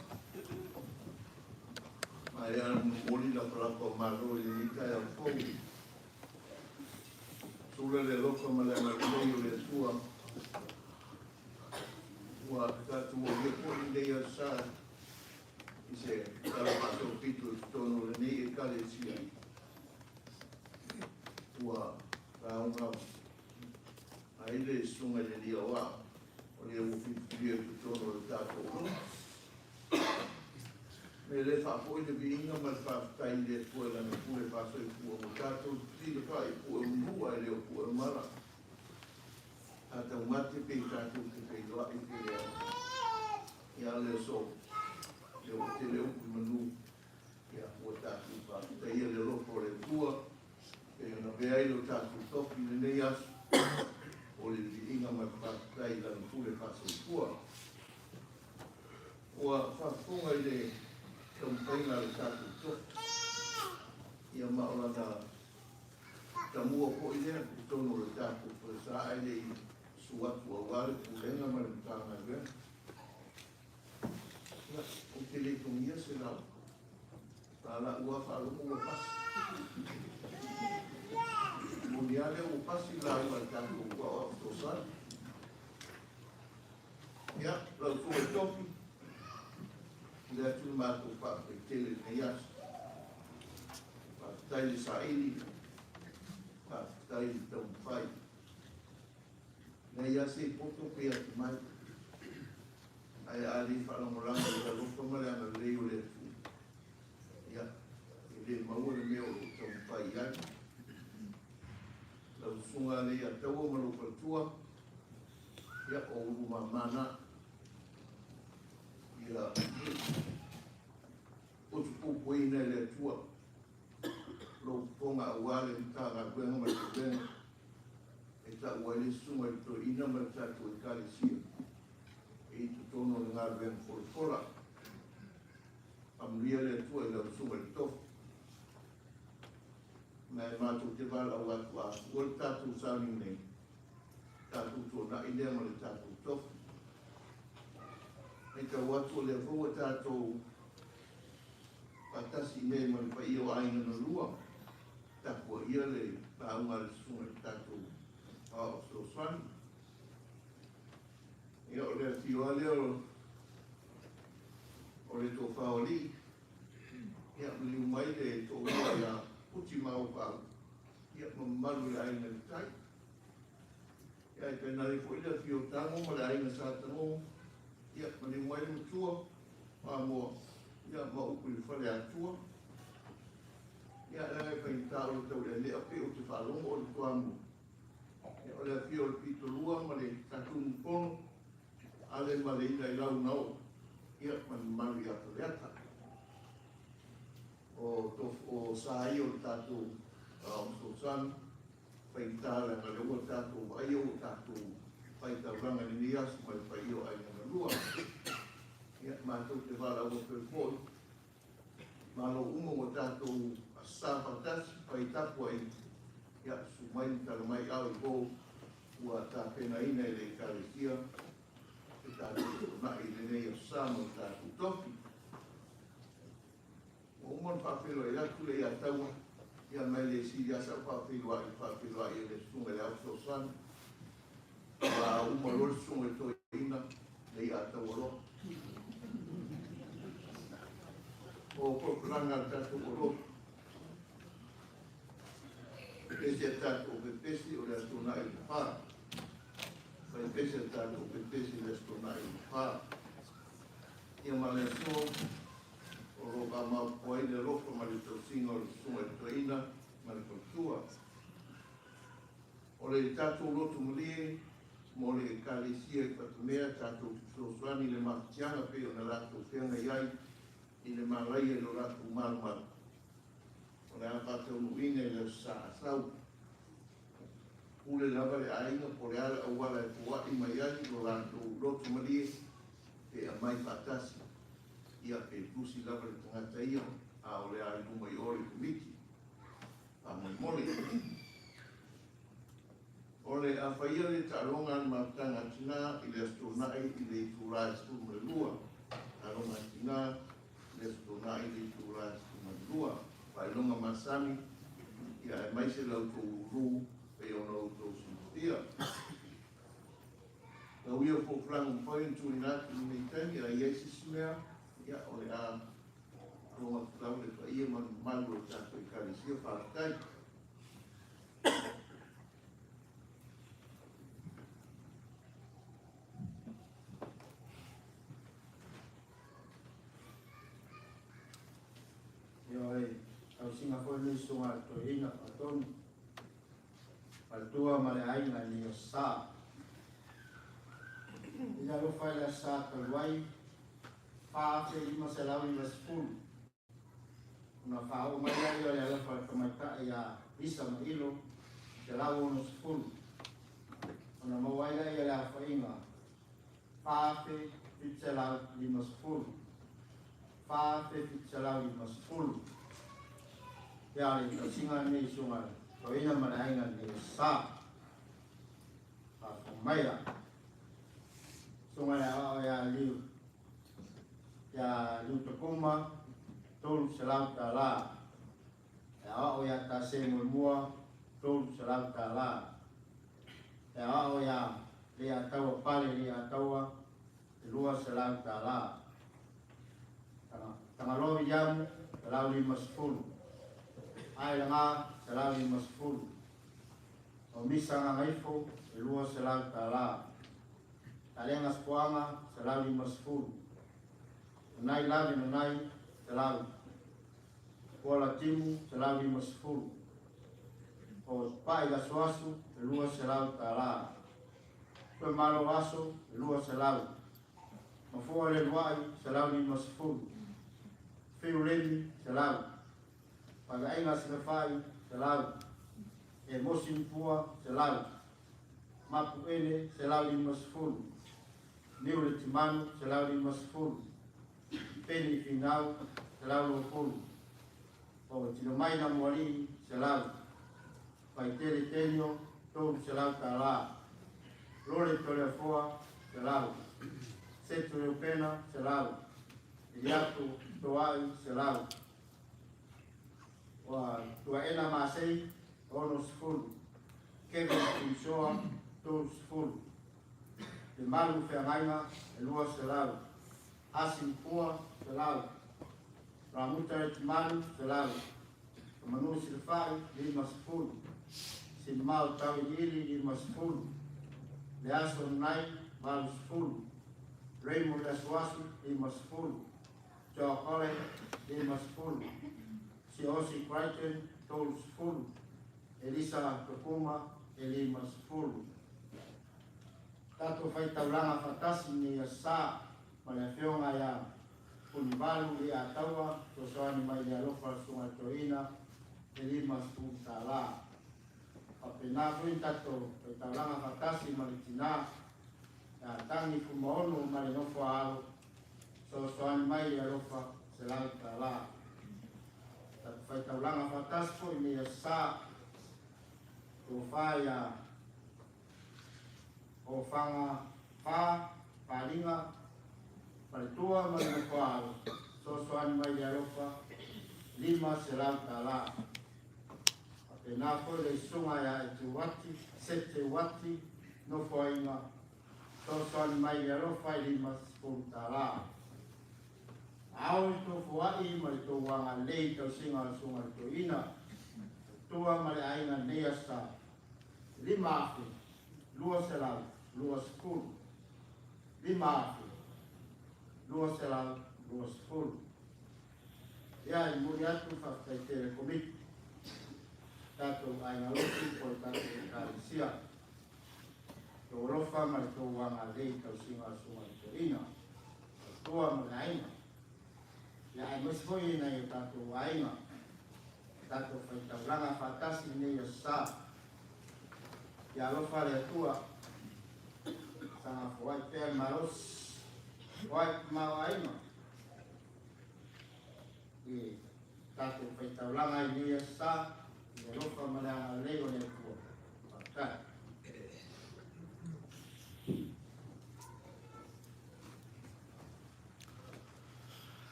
maea ona momoli lapalapa o malo i lenei taeao fou. Sula le alofa ma le agalelei o le Atua ua tatou aulia foi lenei aso Sa i se tala faasolopito i totonu o lenei Ekalesia ua lauga ai le Susuga i le Alii Aoao o le ua filifilia i totonu o le tatou nuu. Me le faafoi le viiga ma le faafetai i le Atua i lana pule faasoifua ua tatou tilafai i pue o manu ae le o pue o mala. A taumate pe tatou te feiloai pe leai. Ia le aso, le ua tele upu i manu, ia ua tatou faafetaia le alofa o le Atua, e ona avea ai lo tatou tofi i lenei aso, o le viiga ma le faafetai i lana pule faasoifua. Ua faafofoga i le taumafaiga a le tatou tofi, ia ma o lana tamua foi lea i totonu o le tatou falesa ae le i susu atu aua le Pulega ma le Matagaluega. Ia, ou te le togia se lau. A lau lava faalogo ua pasi. Moni lava lea ua pasi lauga a le tatou Aoao Fesoasoani. Ia, lau Susuga i le Tofi, momoli atu le matou faafetai tele i lenei aso. Faafetai le saili, faafetai le taumafai. Leai lava se poto pe atamai, ae a le faalagolago i le alofa ma le agalelei o le Atua, ia, e le maua le mea o lo o taumafai i ai. Lau Susuga Leiataua ma lou faletua, ia, o ulu mama na. Ia, utupupuina e le Atua lou fofoga aua le Matagaluega ma le Pulega e tau ai le Susuga i le Toeaina ma le tatou Ekalesia e i totonu o le galuega folafola. Faamanuia le Atua i lau Susuga i le Tofi. Ma e matou te valaau atu a fua le tatou sauni nei, tatou tuanai lea ma le tatou tofi. Matau atu o lea foi ua tatou faatasi nei ma le paia o aiga na lua, tapuaia le lauga a le susuga i le tatou Aoao Fesoasoani. Ia, o le afio lava lea o le tofa o alii, ia, maliu mai le toalua ia Puti ma Aufaau, ia, ma mamalu i le aiga i le tai. Ia, e tainane foi le afio o Tago ma le aiga Sa Tago, ia, maliu mai le matua, Samoa, ia, ma upu i le fale Atua. Ia, leaga e faigata o le taulealea pei ou te faalogo o le Toamua. Ia, o le afio o le Pitolua ma le Satunumafono, Ale ma le Ina i Launao, ia, ma le mamalu ia Faleata. O, tof, o sa ia o le tatou fesoasoani, faigata leaga o lea ua tatou vaaia ua tatou faitaulaga i lenei aso ma le paia o aiga na lua. Ia, matou te valaau atu ai foi, malo uma ua tatou asa faatasi, fai tapuaiga, ia, susu mai ma tala mai ao i o ua tapenaina e le Ekalesia e tatou tuanai i lenei aso sa ma le tatou tofi. Ua uma ona faafeiloai atu le ia Taua, ia mai le sili lava sau faafeiloai i le faafeiloai e le Susuga i le Ao Fesoasoani. Ua uma loa le Susuga i le Toeaina le ia Taua loa. O polokalaga a le tatou olotu. Pepesi a tatou pepesi o le Aso Toonai i le 4. Fai pesi a tatou pepesi i le Aso Toonai i le 4. Ia ma le aso o lo o faamaopoopo ai le alofa ma le tausiga o le Susuga i le Toeaina ma le Faletua. O le tatou lotu malie mo le Ekalesia i Fatamea tatou te fesoasoani i le mafatiaga pei ona latou feagai ai i le malaia i lo latou malumalu. O le a faataunuuina i le Aso Sa Asau. Pule lava le aiga po o le a le auala e foai mai ai lo latou lotu malie pe aumai faatasi, ia pe tusi lava le tagata ia, a o le a i luma i o le Komiti. Faamolemole. O le a faia le taaloga a le mafutaga a tina i le Aso Toonai i le itula e 12. Taaloga a Tinā, le Aso Toonai i le itulā e 12. Faailoga masani, ia aemaise la outou ulu pei ona outou silafia. Tau ia o folafolaga ua mafai ona tuuina atu i lenei taimi, a i ai se isi mea, ia o le a logo atu lava le paia ma le mamalu o le tatou Ekalesia. Faafetai. Ioe, tausiga foi lenei susuga a le toeaina Faatonu, faletua ma le aiga i lenei aso Sa. I le alofa i le aso Sa talu ai, 4,590 ona faaoo mai lea o le alofa o le tamaitai ia Lisa Mailo, 160 ona maua ai lea o le aofaiga 4,750. 4,750. Ia le tausiga lenei susuga toeaina ma le aiga lenei aso Sa. Faafofoga maia. Susuga le aoao ia Liu, ia Liu Takuma, $300. E aoao ia Tase Muamua, $300. E aoao ia Lea Taua Pale Lea Taua, $200. Tagaloa Wiliamu, 150. Aelaga, 150. O Misa Gagaifo, $200. Talega Sopoaga, 150. Nanai Lave Nanai, 100. Kuala Timu, 150. O Pai Asuasu, $200. Tue Malo Aso, 200. Mafua le Luai, 150. Fiu Lemi, 100. Pagaaiga Silafai, 100. E Mosi Mpua, 100. Mapu Ele, 150. Niu le Timanu, 150. Peni Finau, 120. O Tino mai na Moalii, 100. Vaitele Tenio, $300. Lole Toleafoa, 100. Setu Leupena, 100. Iliatu Toai, 100. Ua Tuaena Masei, 60. Kevin Tuisoa, 30. Le Malu Feagaiga, 200. Asi Pua, 100. Ramuta le Timalu, 100. Manu Silafai, 50. Sinimao Tau Iliili, 50. Le Aso Nai, 80. Raymond Asuasu, 50. Joe Kole, 50. Siosi Crichton, 30. Elisa Tokuma, 50. Tatou faitaulaga faatasi nei aso Sa ma le afioga ia Punivalu i Ataua, fesoasoani mai le alofa o le susuga i le toeaina, e $50. Faapena foi tatou faitaulaga faatasi ma le tinā ia Tagi Fumaono ma le nofo a alo, fesoasoani mai le alofa, $100. Tatou faitaulaga faatasi foi nei aso Sa, tofa ia Ofaga Fa Faliga, faletua ma le nofo a alo, fesoasoani mai le alofa, $500. Faapena foi le susuga ia Etuati, Sete Uati, nofoaiga, fesoasoani mai le alofa e $50. Ao i tou foai ma le tou agalelei i tausiga o le susuga i le toeaina, faletua ma le aiga lenei aso Sa, 5,220. 5,220. Ia, e momoli atu le faafetai tele a le Komiti, tatou aiga lotu po o le tatou Ekalesia, tou alofa ma le tou agalelei i tausiga o le susuga i le toeaina, faletua ma le aiga. Ia, aemaise foi i nai o tatou aiga, tatou faitaulaga faatasi lenei aso Sa. Ia alofa le Atua, saga foai pea le malosi, foai tamaoaiga i tatou faitaulaga i lenei aso Sa, i le alofa ma le agalelei o le Atua. Faafetai.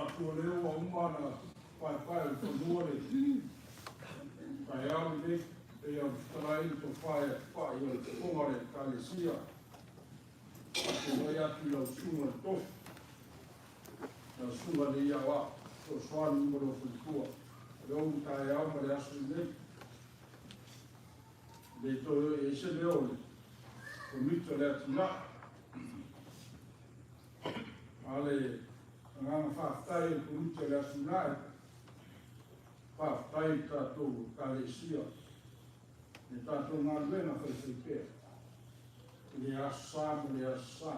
Manatu o lea ua uma ona paepae o le fanua le taeao lenei, pei ona fetalai le tofa ia Tupai o le fofoga o le Ekalesia. Faafeiloai atu i lau susuga i le tofi, lau susuga i le Iaoao, fesoasoani ma lou faletua. O le ou taeao ma le aso lenei. E le toe oo i ai se leo o le Komiti o le Atinae. A o le agaga faafetai o le Komiti o le Atinae, faafetai i le tatou Ekalesia i le tatou galuega faifaipea i le Aso Sa ma le Aso Sa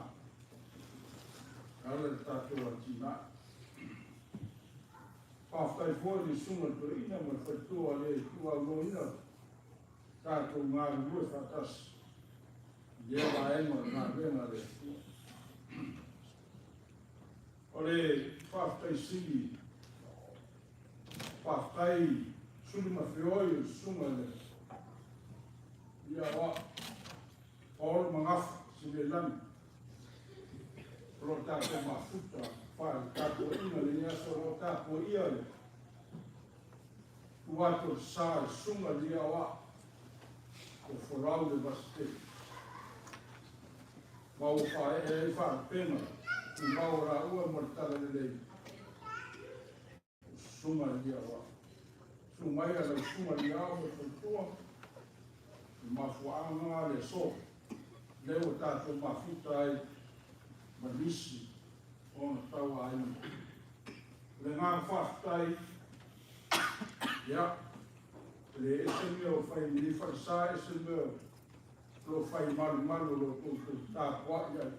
e ala i le tatou atinae. Faafetai foi i le Susuga i le Toeaina ma le faletua o le ituauloina tatou galulue faatasi i lea vaega o le galuega a le Atua. O le faafetai sili, faafetai suli ma feoi o le susuga i le Iaoa Paolo Magafa Sinelani o lo o tatou mafuta faale-tapuaiga lenei aso, o lo o tapuaia le tu atu o le sa le susuga i le Iaoa o folau le Vasitele. Ma ua faaee ai faalupega tumau o laua mo le talalelei o susuga i le Iaoa. Susu mai a lau susuga i le Iao ma le faletua, le mafuaaga le aso, lea ua tatou mafuta ai ma nisi o ona tauaiga. O le agaga faafetai, ia, e le ese mea o fai i lenei falesa, ese mea o lo o fai malumalu o lo o outou tapuai ai.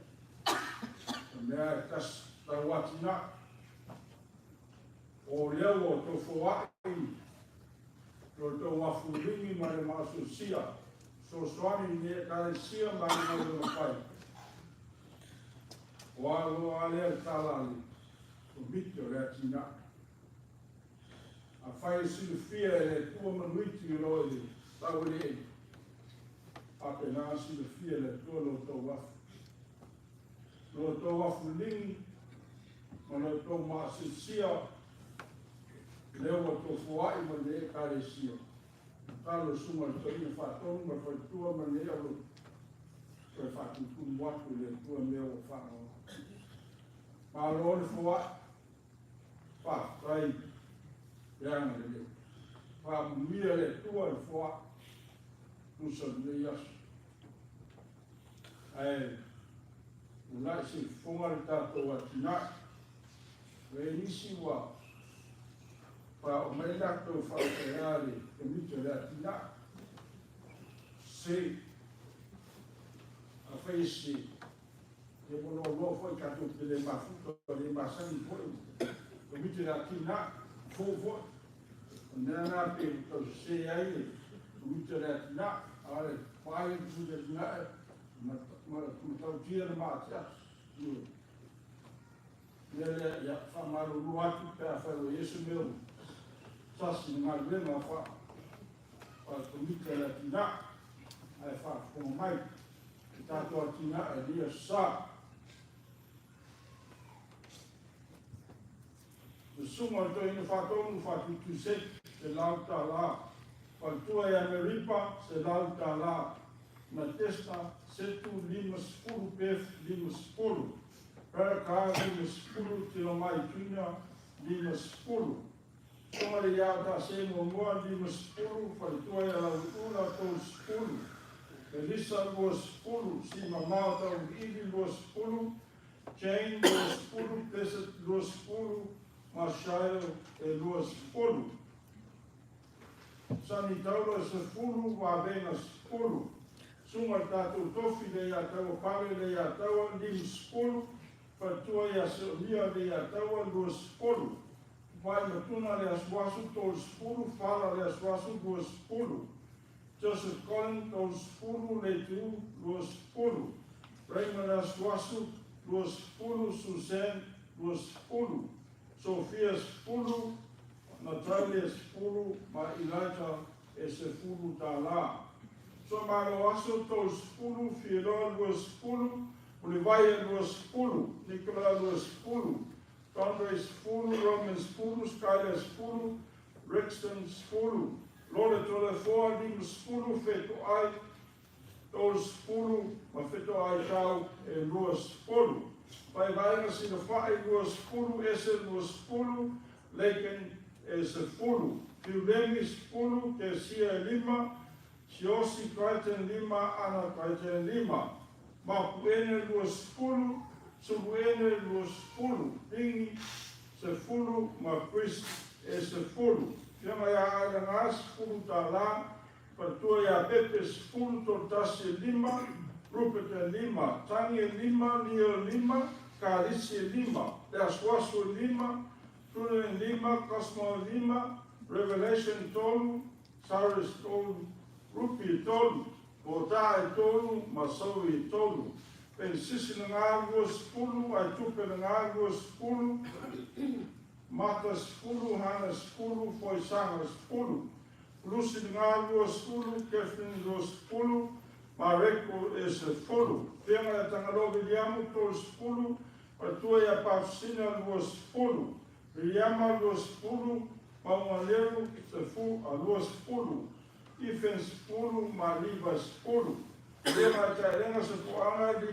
O mea e tasi, tau atinae. O lea ua outou foai lo outou afuligi ma le maosiosia, fesoasoani i lenei Ekalesia ma le galuega fai. O a loa lea le tala a le Komiti o le Atinae. Afai e silafia e le Atua manuiti o lo o i le taueleele, faapena silafia e le Atua lo outou afu. Lo outou afuligi ma lo outou maasiasia, lea ua outou foai ma lenei Ekalesia. Tatalo le susuga i le Toeaina Faatonu ma le faletua ma lenei aulotu, toe faatutumu atu i le Atua mea ua faagaoga. Malo le foai, faafetai le agalelei. Faamanuia le Atua i le foai, tusa o lenei aso. Ae ula'i se i fofoga le tatou atinae. Ua i ai nisi ua faaoo mai latou faapea le Komiti o le Atinae. Se, afai e se, ia ua loaloa foi tatou te le mafuta, le masani foi Komiti o le Atinae, fou foi. O le mea lena pe ua tau sese ai le Komiti o le Atinae, a o le vaai o le Komiti o le Atinae, matautia le maatiati. Mea lea, ia, faamalulu atu pe afai ua i ai se mea ua sasi i le galuega faa-Komiti o le Atinae, ae faafofoga mai le tatou atinae i lenei aso Sa. Le susuga i le Toeaina Faatonu Faatuituiseti, $100. Faletua ia Meripa, $100. Natesta, Setu, 50, Beth, 50. Peraka, 50, Tilomai Junior, 50. Susuga i le Iao Tase Muamua, 50, Faletua ia Lauula, 30. Melissa, 20, Simamao Tauiliili, 20, Jane, 20, Blessed, 20, Mashael, e 20. Sani Taula, 10, Vavega, 10. Susuga i le tatou tofi le ia Taua Pale le ia Taua, 50, Faletua ia Seonia le ia Taua, 20. Tupai Matuna le Asuasu, 30, Fala le Asuasu, 20. Joseph Collin, 30, Leitiu, 20. Raymond Asuasu, 20, Suzanne, 20. Sophia, 10, Natalia, 10, ma Elijah e $10. Soamalo Aso, 30, Fieloa, 20, Mulivaia, 20, Nicola, 20, Dondre 10, Roman 10, Skyler 10, Rexton 10, Lole Tolefoa 50, Fetoai 30, ma Fetoai Tau e 20. Vaevaega Silafai 20, Ese 20, Laken e 10. Piulemi 10, Kesia e 5, Siosi Crichton 5, Ana Crichton 5. Mapuene 20, Suluene 20, Ingi 10, ma Chris e 10. Fioga ia Ailaga 10 tālā, Faletua ia Pepe 10, Tolotasi e 5, Rupert e 5, Tangi e 5, Leo e 5, Kalisi e 5, Le Asuasu e 5, Tune e 5, Cosmo e 5, Revelation 3, Cyrus 3, Rupi e 3, Pota e 3, ma Saui e 3. Penisisi le ga 20, Aitupe le ga 20, Mata 10, Hana 10, Foisaga 10. Lusi le ga 20, Kefin 20, Mareko e 10. Fioga ia Tagaloa Viliamu 30, Faletua ia Pafesina 20, Viliama 20, Maugaleu 20, Ifen 10, ma Liva 10. Fioga ia Taelega Sopoaga 50,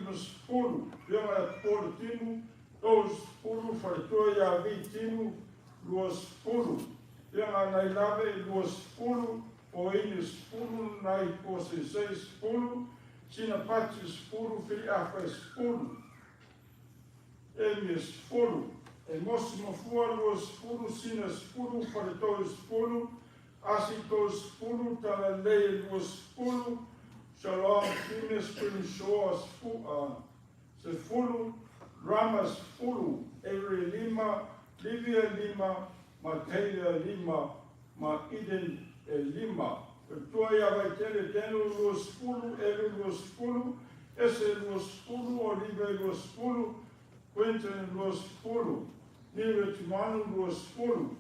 Fioga ia Popole Timu 30, Faletua ia Vi Timu 20, Fioga Nailave 20, Poini 10, Nai Poseisei 10, Sinapati 10, Filiafa 10, Emi 10, Emosi Mafua 20, Sina 10, Faletoi 10, Asi 30, Talalei 20, Shalom Fimes Prinsoa 10, Ramas 10, Avery 5, Livia 5, ma Taylor 5, ma Eden e 5. Faletua ia Vaitele Tenu 20, Eve 20, Ese 20, Olive 20, Quentin 20, Niwe Timanu 20,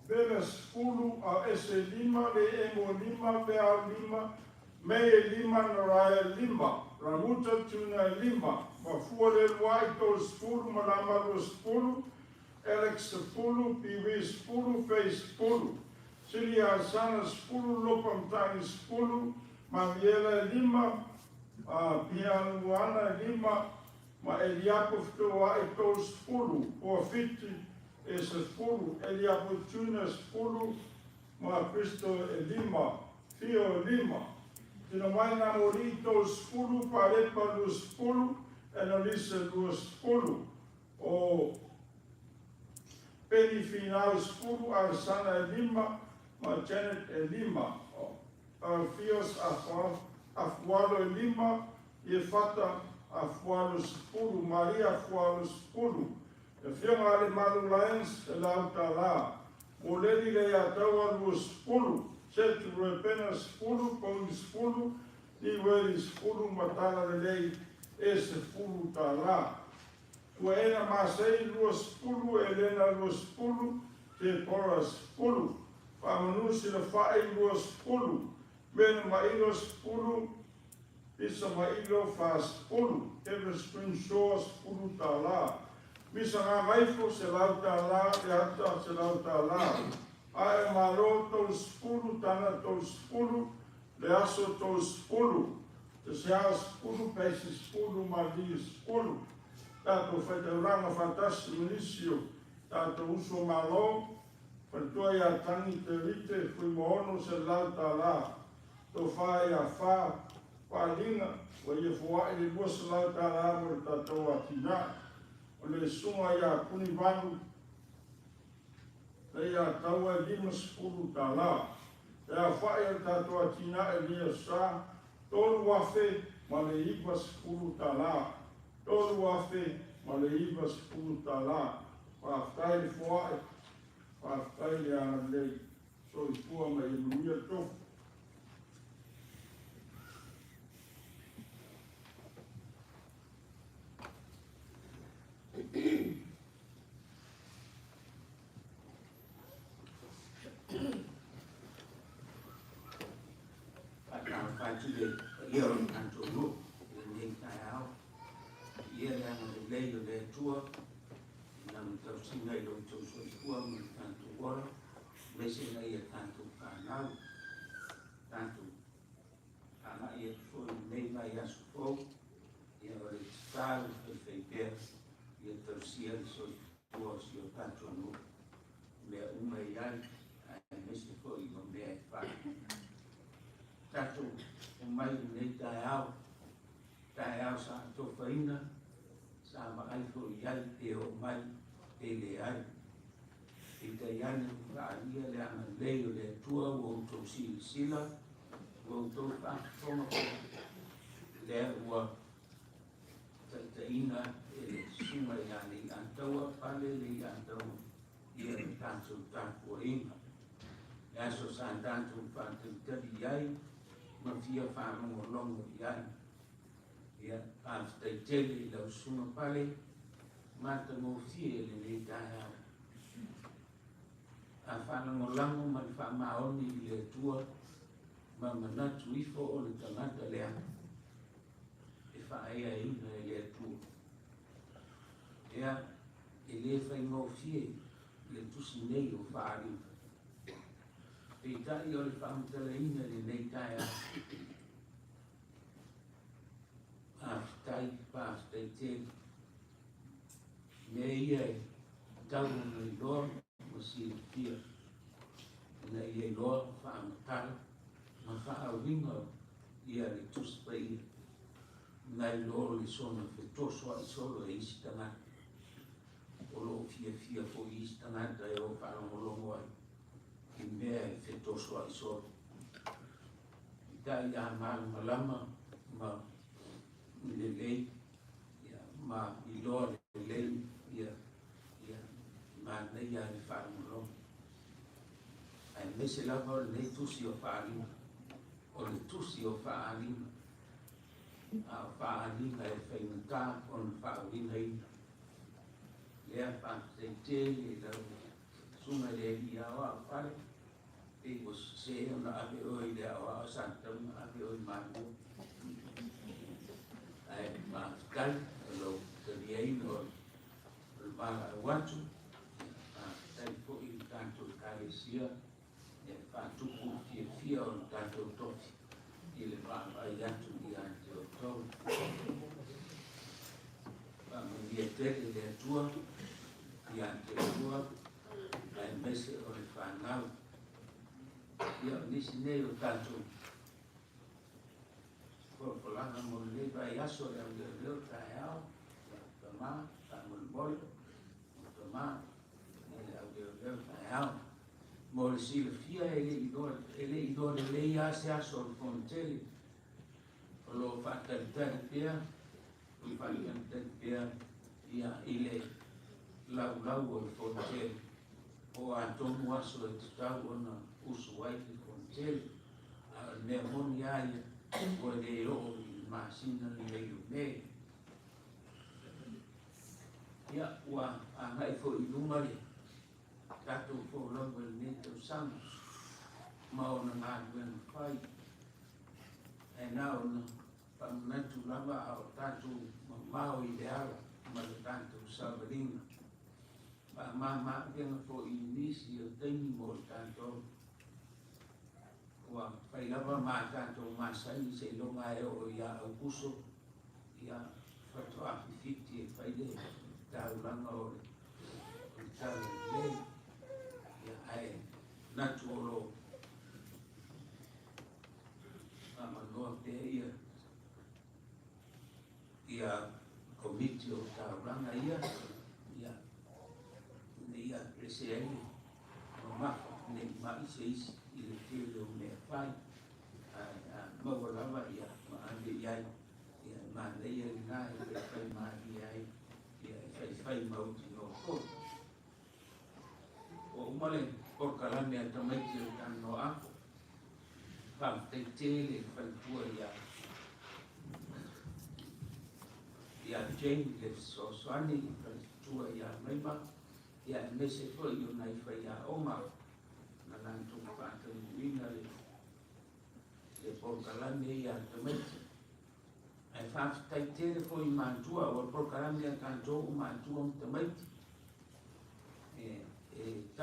Bela 10, a Ese 5, Le Emo 5, Bea 5, Mei 5, Naraya 5, Ramuta Tuna 5, Mafua le Luai 30, Malama 20, Alex 10, Piwi 10, Face 10, Silia Sana 10, Lopa Mtangi 10, Maviela 5, Pialuana 5, ma Eliapo Fitoai 30, Poafiti e 10, Eliapo Tuna 10, ma Cristo e 5, Fio 5, Tina mai nā mori 30, Parepa 20, Annalisa 20, o Penny Finau 10, Arsana e 5, ma Janet e 5, Fios Afualo e 5, Iefata Afualo 10, Maria Afualo 10, E Fioga ale Malu Lions e lau tālā. Moleli le ia taua 20, Setu Ruepena 10, Pauli 10, Niweri 10, Matala Lelei e 10 tālā. Tuaena Masei 20, Elena 20, Te Pora 10, Faamanu Silafai 20, Mena Mailo 10, Isa Mailo 40, Kevin Spring Shaw 10 tālā. Misa ngā maifo 100 tālā, Le Ata 100 tālā. Ae Malo 30, Tana 30, Le Aso 30, Te Sea 10, Peisi 10, Mali 10. Tātou whaitauranga whatasi ma nisi o tātou uso malo, Faletua ia Tangi Te Rite, Fuimaono 100 tālā. Tofā ia Whā, Whālinga, ua ia foaʻi le 200 tālā mo le tatou atinae. O le susuga ia Punivalu, le ia taua e 50 tālā. Le aofaʻi o le tatou atinae i lenei aso sā, 3,090 tālā. 3,090 tālā. Faafetai le foaʻi, faafetai le agalelei, soifua ma ia manuia le tofu. Faatalofa atu i le paia o le tatou nuu i lenei taeao. Viia le agalelei o le Atua. tausiga i lo outou soifua ma le tatou ola, aemaise nai a tatou fanau. Tatou agai atu foi i lenei vaiaso fou, ia o le tatalo faifaipea ia tausia le soifua o si o tatou nuu, mea uma e i ai, aemaise foi o mea e fai. Tatou omai i lenei taeao, taeao sa atofaina, sa vaai foi i ai pe oo mai pe leai. Peitai ane ua faaalia le agalelei o le Atua ua outou silasila, ua outou faafofoga foi, lea ua taitaiina e le Susuga ia Leiataua, Pale Leiataua, ia le tatou tapuaiga. Le aso sa tatou faatalitali i ai ma fia faalogologo i ai. Ia, faafetai tele i lau Susuga Pale, matagofie lenei taeao. A faalagolago ma le faamaoni i le Atua ma manatu ifo o le tagata lea e faaeaina e le Atua. Ia, e le faigofie le tusi nei o Faaaliga. Peitai o le faamatalaina i lenei taeao. Faafetai, faafetai tele. Mea ia e tatau ona iloa ma silafia, ina ia iloa faamatala ma faauiga ia le Tusi Paia, nai lo le soona fetosoa'i solo e isi tagata, o lo o fiafia foi isi tagata e o faalogologo ai i mea e fetosoa'i solo. Peitai a malamalama ma lelei ia, ma iloa lelei ia, ia manaia le faalogologo. Aemaise lava o lenei tusi o Faaaliga, o le tusi o Faaaliga, a o faaaliga e faigata ona faauigaina. Lea faafetai tele i lau Susuga i le Alii Aoao Pale, pei ua sese ona ave oe i le aoao, sa tatau ona ave oe i Malua. Ae faafetai o lou taliaina o le valaau atu. Faafetai foi i le tatou Ekalesia e faatupu le fiafia o le tatou tofi i le vaavaai atu ia te outou. Faamanuia tele le Atua ia te oulua aemaise o le fanau. Ia, o nisi nei o tatou folafolaga mo lenei vaiaso, le au leoleo taeao, tama, faamolemole, tama, le au leoleo taeao. Mo le silafia, e le i iloa lelei lava se aso o le Fonotele, o lo o faatalitali pea, faatalitali pea ia i le laulau o le Fonotele, po o a tonu aso e tatau ona usu ai le Fonotele. A o le mea moni lava ia, ua le oo i le masina lenei o Me. Ia, ua agai foi i luma le tatou folauga i lenei tausaga ma ona galuega fai. Ae na ona faamanatu lava a o tatou mamao i le ala ma le tatou savaliga. Faamama-avega foi i nisi o taimi mo le tatou. Ua fai lava ma tatou masani seiloga e oo ia Aukuso, ia faatoa fifiti e fai le taulaga o le Talalelei. Ia, ae manatu o lo o faamanoa pea ia ia komiti o taulaga ia, ia ina ia rese ai le mamafa nei ma'i se isi i le tele o mea fai, ae a maua lava ia ma ave i ai, ia e manaia lena e faifai malie ai, ia e faifai mautinoa foi. Ua uma le polokalame a tamaiti o le Talanoa. Faafetai tele i le faletua ia Jane le fesoasoani i le faletua ia Maima, ia aemaise foi o nai faiaoga na latou faataunuuina le polokalame ia a tamaiti. Ae faafetai tele foi i matua, o le polokalame a tatou o matua ma tamaiti.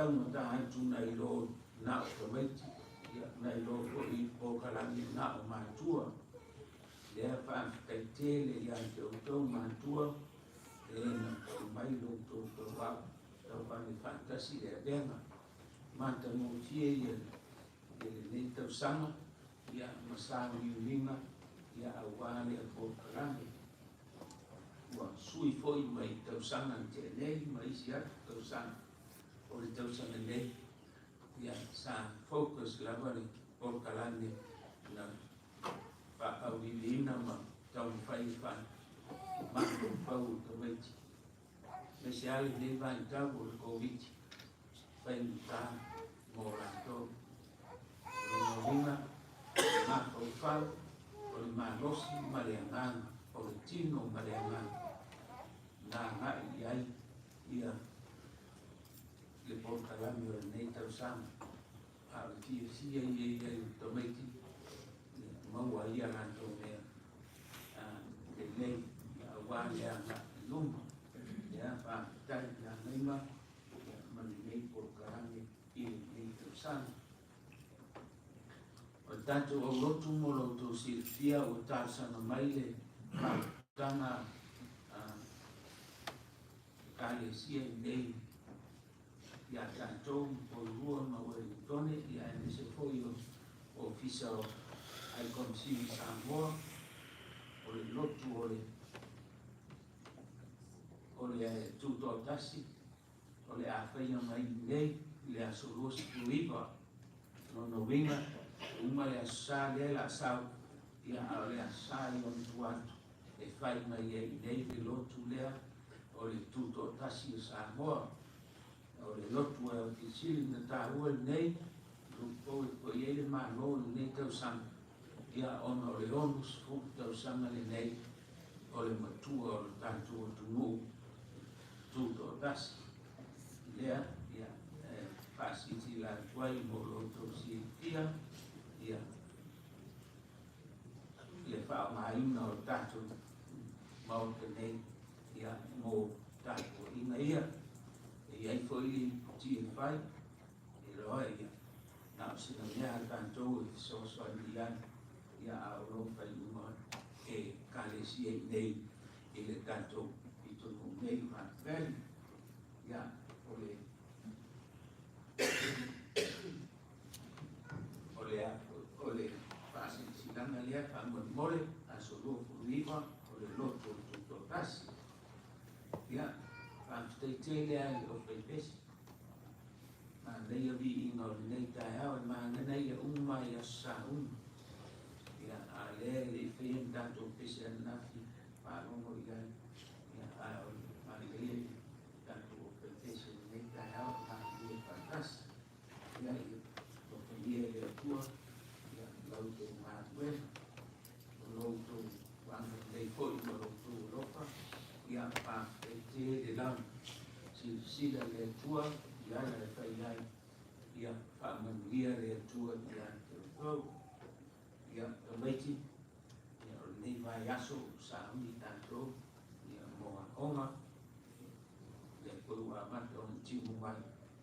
taugata atu nai lo na o tamaiti, ia, nai lo foi i polokalame na o matua. Lea faafetai tele ia te outou matua, e na pau mai lo outou tauau, tauave faatasi le avega. Matagofie ia lenei tausaga, ia, ma sauniuniga, ia, aua lea polokalame. Ua sui foi mai tausaga na tea nei ma isi atu tausaga. O le tausaga nei, ia, sa focus lava le polokalame na faaauiliiliina ma taumafai e faamafaufau o tamaiti. Aemaise lava lenei vaitau o le Koviti, faigata mo latou. O lona uiga, o le mafaufau, o le malosi ma le agaga, o le tino ma le agaga, na agai i ai ia le polokalame o lenei tausaga. A o le fiafia ia i ai o tamaiti, ia maua ai a latou mea lelei aua le agai i luma. Lea faafetai ia Naima ma lenei polokalame i lenei tausaga. O le tatou aulotu mo lo outou silafia ua talosaga mai le mafutaga a Ekalesia i nei ia tatou ma Porirua ma Uelintone, ia aemaise foi o Ofisa o ICOMC i Samoa, o le lotu o le Tutoatasi, o le a faia mai nei i le aso 29. Lona uiga, e uma le aso Sa lea o le a sau, ia, a o le aso Sa i ona tua atu e fai mai ai nei le lotu lea o le Tutoatasi o Samoa. O le lotu e aupito sili na taua lenei, look forward foi i ai le Malo i lenei tausaga, ia, ona o le 60 tausaga lenei o le matua o le tatou atunuu Tutoatasi. Lea, ia, e faasilasila atu ai mo lo outou silafia, ia, le faaaogaina o le tatou Maota nei, ia, mo tapuaiga ia. E i ai foi le lipoti e fai, e loa ia, na o sina mea a tatou e fesoasoani i ai, ia, a o lo o fai uma e Ekalesia i nei i le tatou pitonuu nei o Happy Valley. Ia, o le faasilasilaga lea faamolemole, aso 29 o le lotu o le Tutoatasi. Ia, faafetai tele lava i le aufaipese. Manaia viiga o lenei taeao, e manaia uma i aso Sa uma. Ia, a o lea e le i faia ni tatou pese ananafi, faalogo i ai. Ia, a o le manaia i tatou aufaipese i lenei taeao, galulue faatasi. Ia, ia alofagia e le Atua, ia, la outou galuega, o lo outou agalelei foi ma lo outou alofa. Ia, faafetai tele lava. Silasila le Atua i ala e fai ai, ia faamanuia le Atua ia te outou. Ia, tamaiti, ia, o lenei vaiaso ua sauni tatou, ia, mo aoga, lea foi ua amata ona timu mai,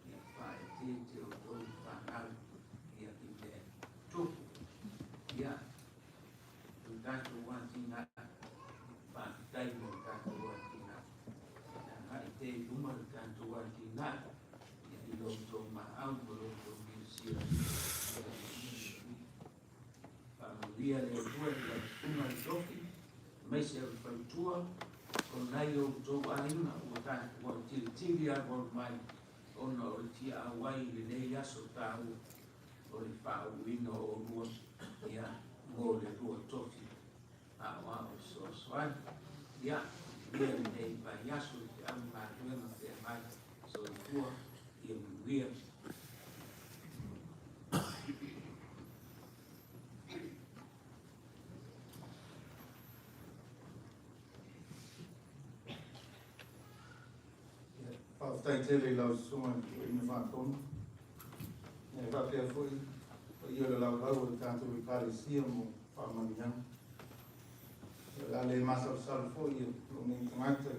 ia, faaeteete outou fanau, ia, i mea tupu. Ia, o le tatou atinae, faafetai mo le tatou atinae. Agai pea i luma le tatou atinae, ia, i lo outou maau ma lo outou silasila. Faamanuia le Atua i lau susuga i le tofi, aemaise o le faletua, o nai outou aiga ua tilitili alualu mai ona o le fia auai i lenei aso taua o le faauuina o olua, ia, mo le lua tofi aoao fesoasoani. Ia, manuia lenei vaiaso i feau ma galuega feagai. Soifua, ia manuia. Faafetai tele i lau susuga i le Toeaina Faatonu. E faapea foi paia o le laulau o le tatou Ekalesia mo faamanuiaga. O le a le masalosalo foi lou nei tagata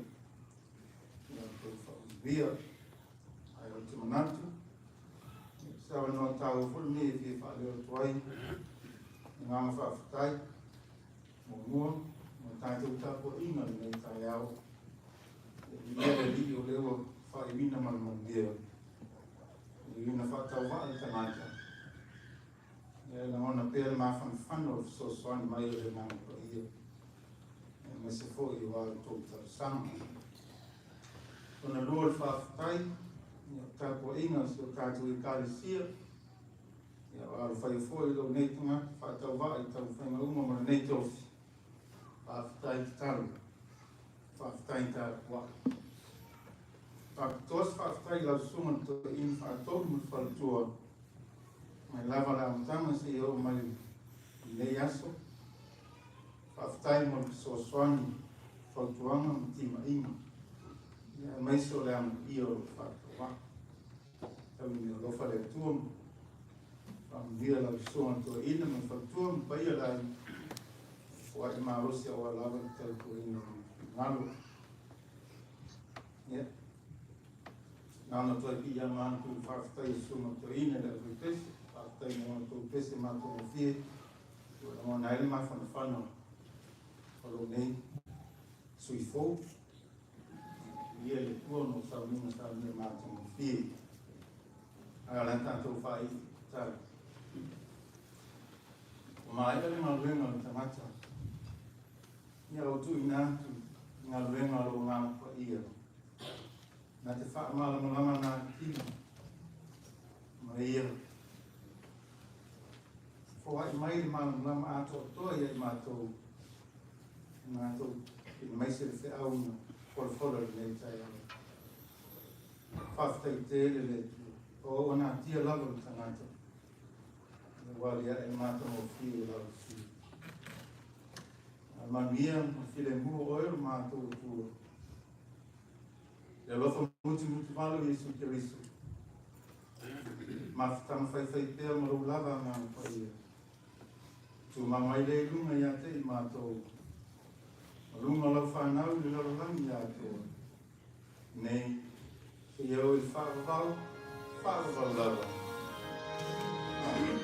i la outou faamanuia. Ae ou te manatu, taua foi lenei e fia faaleo atu ai le agaga faafetai muamua mo le tatou tapuaiga i lenei taeao. E viia le Alii o lea ua faaiuina ma le manuia, e ui ina faatauvaa le tagata, e lagona pea le mafanafana o le fesoasoani mai o le Agaga Paia, aemaise foi o a outou talosaga. Lona lua o le faafetai, ia, o tapuaiga a si o tatou Ekalesia, ia, o alofaia foi lou nei tagata faatauvaa i taumafaiga uma ma lenei tofi. Faafetai tatalo, faafetai tapuai. Faapitoa se faafetai i lau susuga i le Toeaina Faatonu ma le faletua, mai lava le amataga seia oo mai i lenei aso. Faafetai mo le fesoasoani, fautuaga ma timaiga, aemaise o le amanaia o lou faatauvaa. Tau ina ia alofa le Atua ma faamanuia lau susuga i le Toeaina ma le faletua ma paia o le aiga, foai le malosi aua lava le tautuaina o lona finagalo. Ia, na ona toe piiama atu i le faafetai a Susuga Toeaina i le aufaipese, faafetai mo la outou pese matagofie ua lagona ai le mafanafana o lou nei sui fou. Viia le Atua ona o sauniga saunia matagofie. Ae o le a tatou faaiu tatalo. Ua maea le galuega a le tagata. Ia ua tuuina atu i galuega a lou Agaga Paia, na te faamalamalama na atili ma ia foai mai le malamalama atoatoa ia i matou, i matou aemaise le feau na folafola i lenei taeao. Faafetai tele le Atua, o au natia lava le tagata, ua aliae le matagofie o lau sui. A manuia ma filemu o oe o lo matou Atua. Le alofa mutumutuvale o Iesu Keriso. Mafutaga faifai pea ma lou lava Agaga Paia. Tumau ai lea i luga ia te i matou. Ma luga o lau fanau i le lalolagi atoa. Nei, seia oo i le faavavau, faavavau lava. Amen.